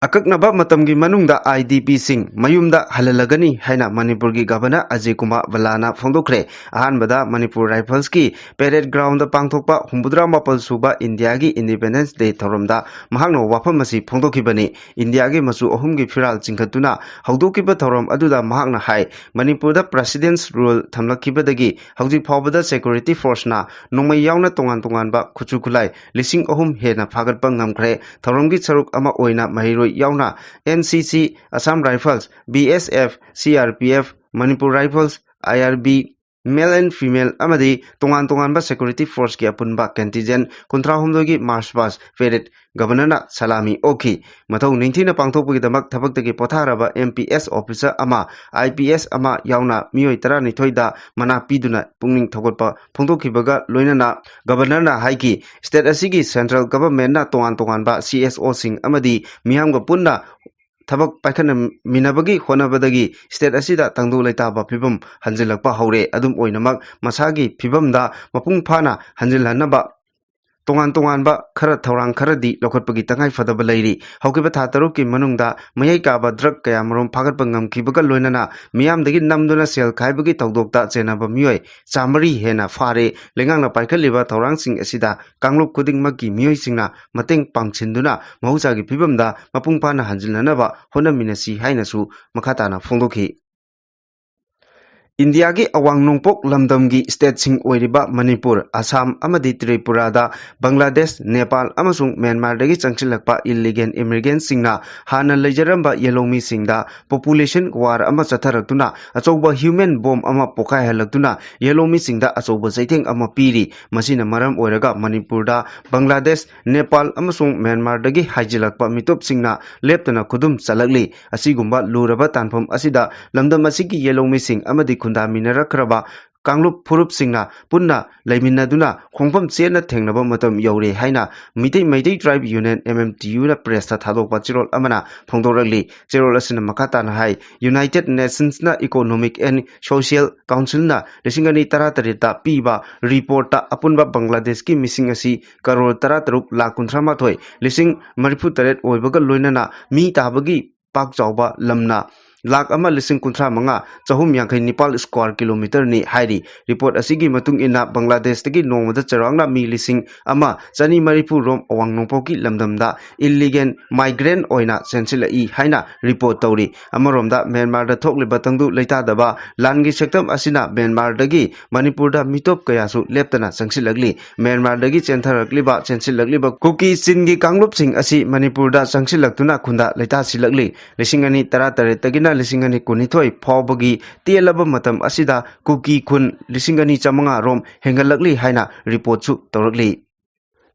ꯑꯀꯛꯅꯕ ꯃꯇꯝꯒꯤ ꯃꯅꯨꯡꯗ IDPꯁꯤꯡ ꯃꯌꯨꯝꯗ ꯍꯜꯍꯜꯂꯒꯅꯤ ꯍꯥꯏꯅ ꯃꯅꯤꯄꯨꯔꯒꯤ Governor ꯑꯖꯌ ꯀꯨꯃꯥꯔ ꯚꯜꯂꯥꯅ ꯐꯣꯡꯗꯣꯛꯈ꯭ꯔꯦ꯫ ꯑꯍꯥꯟꯕꯗ ꯃꯅꯤꯄꯨꯔ Riflesꯀꯤ parade groundꯗ ꯄꯥꯡꯊꯣꯛꯄ ꯍꯨꯝꯐꯨꯇꯔꯥ ꯃꯥꯄꯜ ꯁꯨꯕ ꯏꯟꯗꯤꯌꯥꯒꯤ Independence Day ꯊꯧꯔꯝꯗ ꯃꯍꯥꯛꯅ ꯋꯥꯐꯝ ꯑꯁꯤ ꯐꯣꯡꯗꯣꯛꯈꯤꯕꯅꯤ꯫ ꯏꯟꯗꯤꯌꯥꯒꯤ ꯃꯆꯨ ꯑꯍꯨꯝꯒꯤ ꯐꯤꯔꯥꯜ ꯆꯤꯡꯈꯠꯇꯨꯅ ꯍꯧꯗꯣꯛꯈꯤꯕ ꯊꯧꯔꯝ ꯑꯗꯨꯗ ꯃꯍꯥꯛꯅ ꯍꯥꯏ, ꯃꯅꯤꯄꯨꯔꯗ President's Rule ꯊꯝꯂꯛꯈꯤꯕꯗꯒꯤ ꯍꯧꯖꯤꯛ ꯐꯥꯎꯕꯗ security forceꯅ ꯅꯣꯡꯃꯩ ꯌꯥꯎꯅ ꯇꯣꯉꯥꯟ ꯇꯣꯉꯥꯟꯕ ꯈꯨꯠꯁꯨ ꯈꯨꯠꯂꯥꯏ ꯂꯤꯁꯤꯡ ꯑꯍꯨꯝ ꯍꯦꯟꯅ ꯐꯥꯒꯠꯄ ꯉꯝꯈ꯭ꯔꯦ꯫ ꯊꯧꯔꯝꯒꯤ ꯁꯔꯨꯛ ꯑꯃ ꯑꯣꯏꯅ ꯃꯍꯩꯔꯣꯏ ꯌꯥꯎꯅ NCC, Assam Rifles, BSF, CRPF, Manipur Rifles, IRB, male and female ꯑꯃꯗꯤ ꯇꯣꯉꯥꯟ ꯇꯣꯉꯥꯟꯕ security forceꯀꯤ ꯑꯄꯨꯟꯕ contingent ꯀꯨꯟꯊ꯭ꯔꯥꯍꯨꯝꯗꯣꯏꯒꯤ march past parade Governorꯅ ꯁꯂꯥꯃꯤ ꯑꯣꯛꯈꯤ꯫ ꯃꯊꯧ ꯅꯤꯡꯊꯤꯅ ꯄꯥꯡꯊꯣꯛꯄꯒꯤꯗꯃꯛ ꯊꯕꯛꯇꯒꯤ ꯄꯣꯊꯥꯔꯕ MPS officer ꯑꯃ, IPS ꯑꯃ ꯌꯥꯎꯅ ꯃꯤꯑꯣꯏ ꯇꯔꯥꯅꯤꯊꯣꯏꯗ ꯃꯅꯥ ꯄꯤꯗꯨꯅ ꯄꯨꯛꯅꯤꯡ ꯊꯧꯒꯠꯄ ꯐꯣꯡꯗꯣꯛꯈꯤꯕꯒ ꯂꯣꯏꯅꯅ Governorꯅ ꯍꯥꯏꯈꯤ, state ꯑꯁꯤꯒꯤ central governmentꯅ ꯇꯣꯉꯥꯟ ꯇꯣꯉꯥꯟꯕ CSOꯁꯤꯡ ꯑꯃꯗꯤ ꯃꯤꯌꯥꯝꯒ ꯄꯨꯟꯅ ꯊꯕꯛ ꯄꯥꯏꯈꯠꯃꯤꯟꯅꯕꯒꯤ ꯍꯣꯠꯅꯕꯗꯒꯤ state ꯑꯁꯤꯗ ꯇꯪꯗꯨ ꯂꯩꯇꯥꯕ ꯐꯤꯕꯝ ꯍꯟꯖꯤꯜꯂꯛꯄ ꯍꯧꯔꯦ꯫ ꯑꯗꯨꯝ ꯑꯣꯏꯅꯃꯛ, ꯃꯁꯥꯒꯤ ꯐꯤꯕꯝꯗ ꯃꯄꯨꯡ ꯐꯥꯅ ꯍꯟꯖꯤꯜꯍꯟꯅꯕ ꯇꯣꯉꯥꯟ ꯇꯣꯉꯥꯟꯕ ꯈꯔ ꯊꯧꯔꯥꯡ ꯈꯔꯗꯤ ꯂꯧꯈꯠꯄꯒꯤ ꯇꯉꯥꯏ ꯐꯗꯕ ꯂꯩꯔꯤ꯫ ꯍꯧꯈꯤꯕ ꯊꯥ ꯇꯔꯨꯛꯀꯤ ꯃꯅꯨꯡꯗ ꯃꯌꯥꯏ ꯀꯥꯕ drug ꯀꯌꯥꯃꯔꯨꯝ ꯐꯥꯒꯠꯄ ꯉꯝꯈꯤꯕꯒ ꯂꯣꯏꯅꯅ ꯃꯤꯌꯥꯝꯗꯒꯤ ꯅꯝꯗꯨꯅ ꯁꯦꯜ ꯈꯥꯏꯕꯒꯤ ꯊꯧꯗꯣꯛꯇ ꯆꯦꯟꯅꯕ ꯃꯤꯑꯣꯏ ꯆꯥꯃꯔꯤ ꯍꯦꯟꯅ ꯐꯥꯔꯦ꯫ ꯂꯩꯉꯥꯛꯅ ꯄꯥꯏꯈꯠꯂꯤꯕ ꯊꯧꯔꯥꯡꯁꯤꯡ ꯑꯁꯤꯗ ꯀꯥꯡꯂꯨꯞ ꯈꯨꯗꯤꯡꯃꯛꯀꯤ ꯃꯤꯑꯣꯏꯁꯤꯡꯅ ꯃꯇꯦꯡ ꯄꯥꯡꯁꯤꯟꯗꯨꯅ ꯃꯍꯧꯁꯥꯒꯤ ꯐꯤꯕꯝꯗ ꯃꯄꯨꯡ ꯐꯥꯅ ꯍꯟꯖꯤꯟꯅꯅꯕ ꯍꯣꯠꯅꯃꯤꯟꯅꯁꯤ ꯍꯥꯏꯅꯁꯨ ꯃꯈꯥ ꯇꯥꯅ ꯐꯣꯡꯗꯣꯛꯈꯤ꯫ ꯏꯟꯗꯤꯌꯥꯒꯤ ꯑꯋꯥꯡ ꯅꯣꯡꯄꯣꯛ ꯂꯝꯗꯝꯒꯤ ꯁ꯭ꯇꯦꯠꯁꯤꯡ ꯑꯣꯏꯔꯤꯕ ꯃꯅꯤꯄꯨꯔ, ꯑꯁꯥꯝ ꯑꯃꯗꯤ ꯇ꯭ꯔꯤꯄꯨꯔꯥꯗ ꯕꯪꯒ꯭ꯂꯥꯗꯦꯁ, ꯅꯦꯄꯥꯜ ꯑꯃꯁꯨꯡ ꯃ꯭ꯌꯥꯟꯃꯥꯔꯗꯒꯤ ꯆꯪꯁꯤꯜꯂꯛꯄ ꯏꯜꯂꯤꯒꯦꯜ ꯏꯃꯤꯒ꯭ꯔꯦꯟꯠꯁꯤꯡꯅ ꯍꯥꯟꯅ ꯂꯩꯖꯔꯝꯕ ꯌꯦꯜꯍꯧꯃꯤꯁꯤꯡꯗ ꯄꯣꯄꯨꯂꯦꯁꯟ ꯋꯥꯔ ꯑꯃ ꯆꯠꯊꯔꯛꯇꯨꯅ ꯑꯆꯧꯕ ꯍ꯭ꯌꯨꯃꯦꯟ ꯕꯣꯝ ꯑꯃ ꯄꯣꯈꯥꯏꯍꯜꯂꯛꯇꯨꯅ ꯌꯦꯜꯍꯧꯃꯤꯁꯤꯡꯗ ꯑꯆꯧꯕ ꯆꯩꯊꯦꯡ ꯑꯃ ꯄꯤꯔꯤ꯫ ꯃꯁꯤꯅ ꯃꯔꯝ ꯑꯣꯏꯔꯒ ꯃꯅꯤꯄꯨꯔꯗ ꯕꯪꯒ꯭ꯂꯥꯗꯦꯁ, ꯅꯦꯄꯥꯜ ꯑꯃꯁꯨꯡ ꯃ꯭ꯌꯥꯟꯃꯥꯔꯗꯒꯤ ꯍꯥꯏꯖꯤꯜꯂꯛꯄ ꯃꯤꯇꯣꯞꯁꯤꯡꯅ ꯂꯦꯞꯇꯅ ꯈꯨꯗꯨꯝ ꯆꯠꯂꯛꯂꯤ꯫ ꯑꯁꯤꯒꯨꯝꯕ ꯂꯨꯔꯕ ꯇꯥꯟꯐꯝ ꯑꯁꯤꯗ ꯂꯝꯗꯝ ꯑꯁꯤꯒꯤ ꯌꯦꯜꯍꯧꯃꯤꯁꯤꯡ ꯑꯃꯗꯤ ꯈꯨꯟꯗꯥꯃꯤꯟꯅꯔꯛꯈ꯭ꯔꯕ ꯀꯥꯡꯂꯨꯞ ꯐꯨꯔꯨꯞꯁꯤꯡꯅ ꯄꯨꯟꯅ ꯂꯩꯃꯤꯟꯅꯗꯨꯅ ꯈꯣꯡꯐꯝ ꯆꯦꯠꯅ ꯊꯦꯡꯅꯕ ꯃꯇꯝ ꯌꯧꯔꯦ ꯍꯥꯏꯅ ꯃꯤꯇꯩ, ꯃꯩꯇꯩ ꯇ꯭ꯔꯥꯏꯕ union, M M T U ꯅ ꯄ꯭ꯔꯦꯁꯇ ꯊꯥꯗꯣꯛꯄ ꯆꯦꯔꯣꯜ ꯑꯃꯅ ꯐꯣꯡꯗꯣꯔꯛꯂꯤ꯫ ꯆꯦꯔꯣꯜ ꯑꯁꯤꯅ ꯃꯈꯥ ꯇꯥꯅ ꯍꯥꯏ, ꯌꯨꯅꯥꯏꯇꯦꯗ ꯅꯦꯁꯟꯁꯅ ꯏꯀꯣꯅꯣꯃꯤꯛ ꯑꯦꯟ ꯁꯣꯁꯤꯌꯦꯜ ꯀꯥꯎꯟꯁꯤꯜꯅ ꯂꯤꯁꯤꯡ ꯑꯅꯤ ꯇꯔꯥꯇꯔꯦꯠꯇ ꯄꯤꯕ ꯔꯤꯄꯣꯔꯠꯇ ꯑꯄꯨꯟꯕ ꯕꯪꯒ꯭ꯂꯥꯗꯦꯁꯀꯤ ꯃꯤꯁꯤꯡ ꯑꯁꯤ ꯀꯔꯣꯔ ꯇꯔꯥꯇꯔꯨꯛ ꯂꯥꯈ ꯀꯨꯟꯊ꯭ꯔꯥ ꯃꯥꯊꯣꯏ ꯂꯤꯁꯤꯡ ꯃꯔꯤꯐꯨ ꯇꯔꯦꯠ ꯑꯣꯏꯕꯒ ꯂꯣꯏꯅꯅ ꯃꯤ ꯇꯥꯕꯒꯤ ꯄꯥꯛ ꯆꯥꯎꯕ ꯂꯝꯅ ꯂꯥꯈ ꯑꯃ ꯂꯤꯁꯤꯡ ꯀꯨꯟꯊ꯭ꯔꯥ ꯃꯉꯥ ꯆꯍꯨꯝ ꯌꯥꯡꯈꯩ ꯅꯤꯄꯥꯜ ꯁ꯭ꯀ꯭ꯋꯥꯔ ꯀꯤꯂꯣꯃꯤꯇꯔꯅꯤ ꯍꯥꯏꯔꯤ꯫ ꯔꯤꯄꯣꯔꯠ ꯑꯁꯤꯒꯤ ꯃꯇꯨꯡ ꯏꯟꯅ ꯕꯪꯒ꯭ꯂꯥꯗꯦꯁꯇꯒꯤ ꯅꯣꯡꯃꯗ ꯆꯥꯎꯔꯥꯛꯅ ꯃꯤ ꯂꯤꯁꯤꯡ ꯑꯃ ꯆꯅꯤ ꯃꯔꯤꯐꯨ ꯔꯣꯝ ꯑꯋꯥꯡ ꯅꯣꯡꯄꯣꯛꯀꯤ ꯂꯝꯗꯝꯗ ꯏꯜꯂꯤꯒꯦꯜ ꯃꯥꯏꯒ꯭ꯔꯦꯟ ꯑꯣꯏꯅ ꯆꯦꯟꯁꯤꯜꯂꯛꯏ ꯍꯥꯏꯅ ꯔꯤꯄꯣꯔꯠ ꯇꯧꯔꯤ꯫ ꯑꯃꯔꯣꯝꯗ ꯃ꯭ꯌꯥꯟꯃꯥꯔꯗ ꯊꯣꯛꯂꯤꯕ ꯇꯪꯗꯨ ꯂꯩꯇꯥꯗꯕ ꯂꯥꯟꯒꯤ ꯁꯛꯇꯝ ꯑꯁꯤꯅ ꯃ꯭ꯌꯥꯟꯃꯥꯔꯗꯒꯤ ꯃꯅꯤꯄꯨꯔꯗ ꯃꯤꯇꯣꯞ ꯀꯌꯥꯁꯨ ꯂꯦꯞꯇꯅ ꯆꯪꯁꯤꯜꯂꯛꯂꯤ꯫ ꯃ꯭ꯌꯥꯟꯃꯥꯔꯗꯒꯤ ꯆꯦꯟꯊꯔꯛꯂꯤꯕ, ꯆꯦꯟꯁꯤꯜꯂꯛꯂꯤꯕ ꯀꯨꯀꯤ ꯆꯤꯟꯒꯤ ꯀꯥꯡꯂꯨꯞꯁꯤꯡ ꯑꯁꯤ ꯃꯅꯤꯄꯨꯔꯗ ꯆꯪꯁꯤꯜꯂꯛꯇꯨꯅ ꯈꯨꯟꯗꯥ ꯂꯩꯇꯥꯁꯤꯜꯂꯛꯂꯤ꯫ ꯂꯤꯁꯤꯡ ꯑꯅꯤ ꯇꯔꯥꯇꯔꯦꯠꯇꯒꯤꯅ ꯂꯤꯁꯤꯡ ꯑꯅꯤ ꯀꯨꯟꯅꯤꯊꯣꯏ ꯐꯥꯎꯕꯒꯤ ꯇꯦꯜꯂꯕ ꯃꯇꯝ ꯑꯁꯤꯗ ꯀꯨꯀꯤ ꯈꯨꯟ ꯂꯤꯁꯤꯡ ꯑꯅꯤ ꯆꯥꯃꯉꯥ ꯔꯣꯝ ꯍꯦꯟꯒꯠꯂꯛꯂꯤ ꯍꯥꯏꯅ ꯔꯤꯄꯣꯔꯠꯁꯨ ꯇꯧꯔꯛꯂꯤ꯫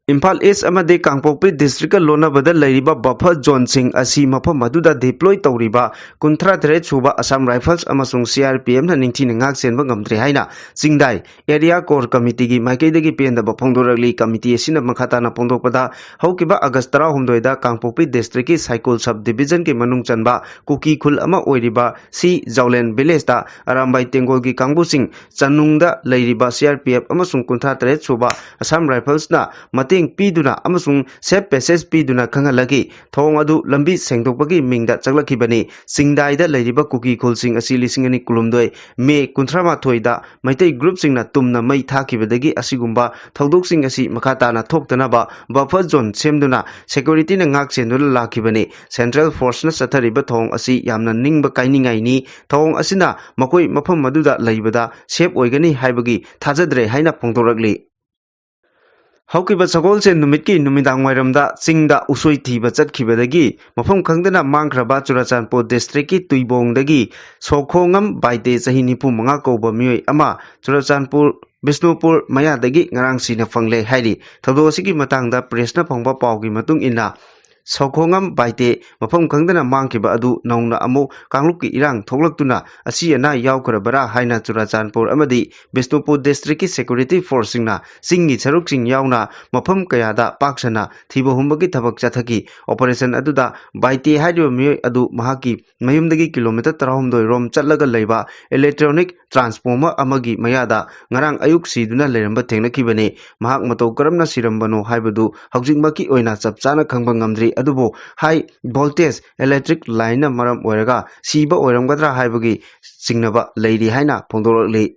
ꯏꯝꯐꯥꯜ ꯏꯁ ꯑꯃꯗꯤ ꯀꯥꯡꯄꯣꯛꯄꯤ ꯗꯤꯁꯇ꯭ꯔꯤꯛꯀ ꯂꯣꯟꯅꯕꯗ ꯂꯩꯔꯤꯕ ꯕꯐꯔ ꯖꯣꯟꯁꯤꯡ ꯑꯁꯤ ꯃꯐꯝ ꯑꯗꯨꯗ ꯗꯤꯄ꯭ꯂꯣꯏ ꯇꯧꯔꯤꯕ ꯀꯨꯟꯊ꯭ꯔꯥ ꯇꯔꯦꯠ ꯁꯨꯕ ꯑꯁꯥꯝ ꯔꯥꯏꯐꯜꯁ ꯑꯃꯁꯨꯡ C R P F ꯅ ꯅꯤꯡꯊꯤꯅ ꯉꯥꯛ ꯁꯦꯟꯕ ꯉꯝꯗ꯭ꯔꯦ ꯍꯥꯏꯅ ꯆꯤꯡꯗꯥꯏ ꯑꯦꯔꯤꯌꯥ ꯀꯣꯔ ꯀꯃꯤꯇꯤꯒꯤ ꯃꯥꯏꯀꯩꯗꯒꯤ ꯄꯦꯟꯗꯕ ꯐꯣꯡꯗꯣꯔꯛꯂꯤ꯫ ꯀꯃꯤꯇꯤ ꯑꯁꯤꯅ ꯃꯈꯥ ꯇꯥꯅ ꯐꯣꯡꯗꯣꯛꯄꯗ, ꯍꯧꯈꯤꯕ ꯑꯥꯒꯁ ꯇꯔꯥꯍꯨꯝꯗꯣꯏꯗ ꯀꯥꯡꯄꯣꯛꯄꯤ ꯗꯤꯁꯇ꯭ꯔꯤꯛꯀꯤ ꯁꯥꯏꯀꯨꯜ ꯁꯕ ꯗꯤꯕꯤꯖꯟꯒꯤ ꯃꯅꯨꯡ ꯆꯟꯕ ꯀꯨꯀꯤ ꯈꯨꯜ ꯑꯃ ꯑꯣꯏꯔꯤꯕ ꯁꯤ ꯖꯥꯎꯂꯦꯟ ꯚꯤꯂꯦꯖꯇ ꯑꯔꯥꯝꯕꯥꯏ ꯇꯦꯡꯒꯣꯜꯒꯤ ꯀꯥꯡꯕꯨꯁꯤꯡ ꯆꯅꯨꯡꯗ ꯂꯩꯔꯤꯕ C R P F ꯑꯃꯁꯨꯡ ꯀꯨꯟꯊ꯭ꯔꯥ ꯇꯔꯦꯠ ꯁꯨꯕ ꯑꯁꯥꯝ ꯔꯥꯏꯐꯜꯁꯅ ꯃꯇꯦꯡ ꯄꯤꯗꯨꯅ ꯑꯃꯁꯨꯡ safe passage ꯄꯤꯗꯨꯅ ꯈꯪꯍꯜꯂꯈꯤ꯫ ꯊꯧꯑꯣꯡ ꯑꯗꯨ ꯂꯝꯕꯤ ꯁꯦꯡꯗꯣꯛꯄꯒꯤ ꯃꯤꯡꯗ ꯆꯪꯂꯛꯈꯤꯕꯅꯤ꯫ ꯆꯤꯡꯗꯥꯏꯗ ꯂꯩꯔꯤꯕ ꯀꯨꯀꯤ ꯈꯨꯜꯁꯤꯡ ꯑꯁꯤ ꯂꯤꯁꯤꯡ ꯑꯅꯤ ꯀꯨꯟꯍꯨꯝꯗꯣꯏ ꯃꯦ ꯀꯨꯟꯊ꯭ꯔꯥ ꯃꯥꯊꯣꯏꯗ ꯃꯩꯇꯩ groupꯁꯤꯡꯅ ꯇꯨꯝꯅ ꯃꯩ ꯊꯥꯈꯤꯕꯗꯒꯤ ꯑꯁꯤꯒꯨꯝꯕ ꯊꯧꯗꯣꯛꯁꯤꯡ ꯑꯁꯤ ꯃꯈꯥ ꯇꯥꯅ ꯊꯣꯛꯇꯅꯕ buffer zone ꯁꯦꯝꯗꯨꯅ securityꯅ ꯉꯥꯛ ꯁꯦꯟꯗꯨꯅ ꯂꯥꯛꯈꯤꯕꯅꯤ꯫ Central Forceꯅ ꯆꯠꯊꯔꯤꯕ ꯊꯧꯑꯣꯡ ꯑꯁꯤ ꯌꯥꯝꯅ ꯅꯤꯡꯕ ꯀꯥꯏꯅꯤꯡꯉꯥꯏꯅꯤ꯫ ꯊꯧꯑꯣꯡ ꯑꯁꯤꯅ ꯃꯈꯣꯏ ꯃꯐꯝ ꯑꯗꯨꯗ ꯂꯩꯕꯗ safe ꯑꯣꯏꯒꯅꯤ ꯍꯥꯏꯕꯒꯤ ꯊꯥꯖꯗ꯭ꯔꯦ ꯍꯥꯏꯅ ꯐꯣꯡꯗꯣꯔꯛꯂꯤ꯫ ꯍꯧꯈꯤꯕ ꯁꯒꯣꯜꯁꯦꯟ ꯅꯨꯃꯤꯠꯀꯤ ꯅꯨꯃꯤꯗꯥꯡ ꯋꯥꯏꯔꯝꯗ ꯆꯤꯡꯗ ꯎꯁꯣꯏ ꯊꯤꯕ ꯆꯠꯈꯤꯕꯗꯒꯤ ꯃꯐꯝ ꯈꯪꯗꯅ ꯃꯥꯡꯈ꯭ꯔꯕ ꯆꯨꯔꯆꯥꯟꯄꯨꯔ districtꯀꯤ ꯇꯨꯏꯕꯣꯡꯗꯒꯤ ꯁꯣꯈꯣꯉꯝ ꯕꯥꯏꯇꯦ, ꯆꯍꯤ ꯅꯤꯐꯨ ꯃꯉꯥ ꯀꯧꯕ ꯃꯤꯑꯣꯏ ꯑꯃ ꯆꯨꯔꯆꯥꯟꯄꯨꯔ ꯕꯤꯁꯅꯨꯄꯨꯔ ꯃꯌꯥꯗꯒꯤ ꯉꯔꯥꯡ ꯁꯤꯅ ꯐꯪꯂꯦ ꯍꯥꯏꯔꯤ꯫ ꯊꯧꯗꯣꯛ ꯑꯁꯤꯒꯤ ꯃꯇꯥꯡꯗ pressꯅ ꯐꯪꯕ ꯄꯥꯎꯒꯤ ꯃꯇꯨꯡ ꯏꯟꯅ, ꯁꯣꯈꯣꯉꯝ ꯕꯥꯏꯇꯦ ꯃꯐꯝ ꯈꯪꯗꯅ ꯃꯥꯡꯈꯤꯕ ꯑꯗꯨ ꯅꯧꯅ ꯑꯃꯨꯛ ꯀꯥꯡꯂꯨꯞꯀꯤ ꯏꯔꯥꯡ ꯊꯣꯛꯂꯛꯇꯨꯅ ꯑꯁꯤ ꯑꯅꯥ ꯌꯥꯎꯈ꯭ꯔꯕꯔꯥ ꯍꯥꯏꯅ ꯆꯨꯔꯆꯥꯟꯄꯨꯔ ꯑꯃꯗꯤ ꯕꯤꯁꯅꯨꯄꯨꯔ districtꯀꯤ security forceꯁꯤꯡꯅ ꯆꯤꯡꯒꯤ ꯁꯔꯨꯛꯁꯤꯡ ꯌꯥꯎꯅ ꯃꯐꯝ ꯀꯌꯥꯗ ꯄꯥꯛ ꯁꯟꯅ ꯊꯤꯕ ꯍꯨꯝꯕꯒꯤ ꯊꯕꯛ ꯆꯠꯊꯈꯤ꯫ Operation ꯑꯗꯨꯗ ꯕꯥꯏꯇꯦ ꯍꯥꯏꯔꯤꯕ ꯃꯤꯑꯣꯏ ꯑꯗꯨ ꯃꯍꯥꯛꯀꯤ ꯃꯌꯨꯝꯗꯒꯤ kilometre ꯇꯔꯥꯍꯨꯝꯗꯣꯏ ꯔꯣꯝ ꯆꯠꯂꯒ ꯂꯩꯕ electronic transformer ꯑꯃꯒꯤ ꯃꯌꯥꯗ ꯉꯔꯥꯡ ꯑꯌꯨꯛ ꯁꯤꯗꯨꯅ ꯂꯩꯔꯝꯕ ꯊꯦꯡꯅꯈꯤꯕꯅꯤ꯫ ꯃꯍꯥꯛ ꯃꯇꯧ ꯀꯔꯝꯅ ꯁꯤꯔꯝꯕꯅꯣ ꯍꯥꯏꯕꯗꯨ ꯍꯧꯖꯤꯛꯃꯛꯀꯤ ꯑꯣꯏꯅ ꯆꯞ ꯆꯥꯅ ꯈꯪꯕ ꯉꯝꯗ꯭ꯔꯤ, ꯑꯗꯨꯕꯨ high voltage electric lineꯅ ꯃꯔꯝ ꯑꯣꯏꯔꯒ ꯁꯤꯕ ꯑꯣꯏꯔꯝꯒꯗ꯭ꯔꯥ ꯍꯥꯏꯕꯒꯤ ꯆꯤꯡꯅꯕ ꯂꯩꯔꯤ ꯍꯥꯏꯅ ꯐꯣꯡꯗꯣꯔꯛꯂꯤ꯫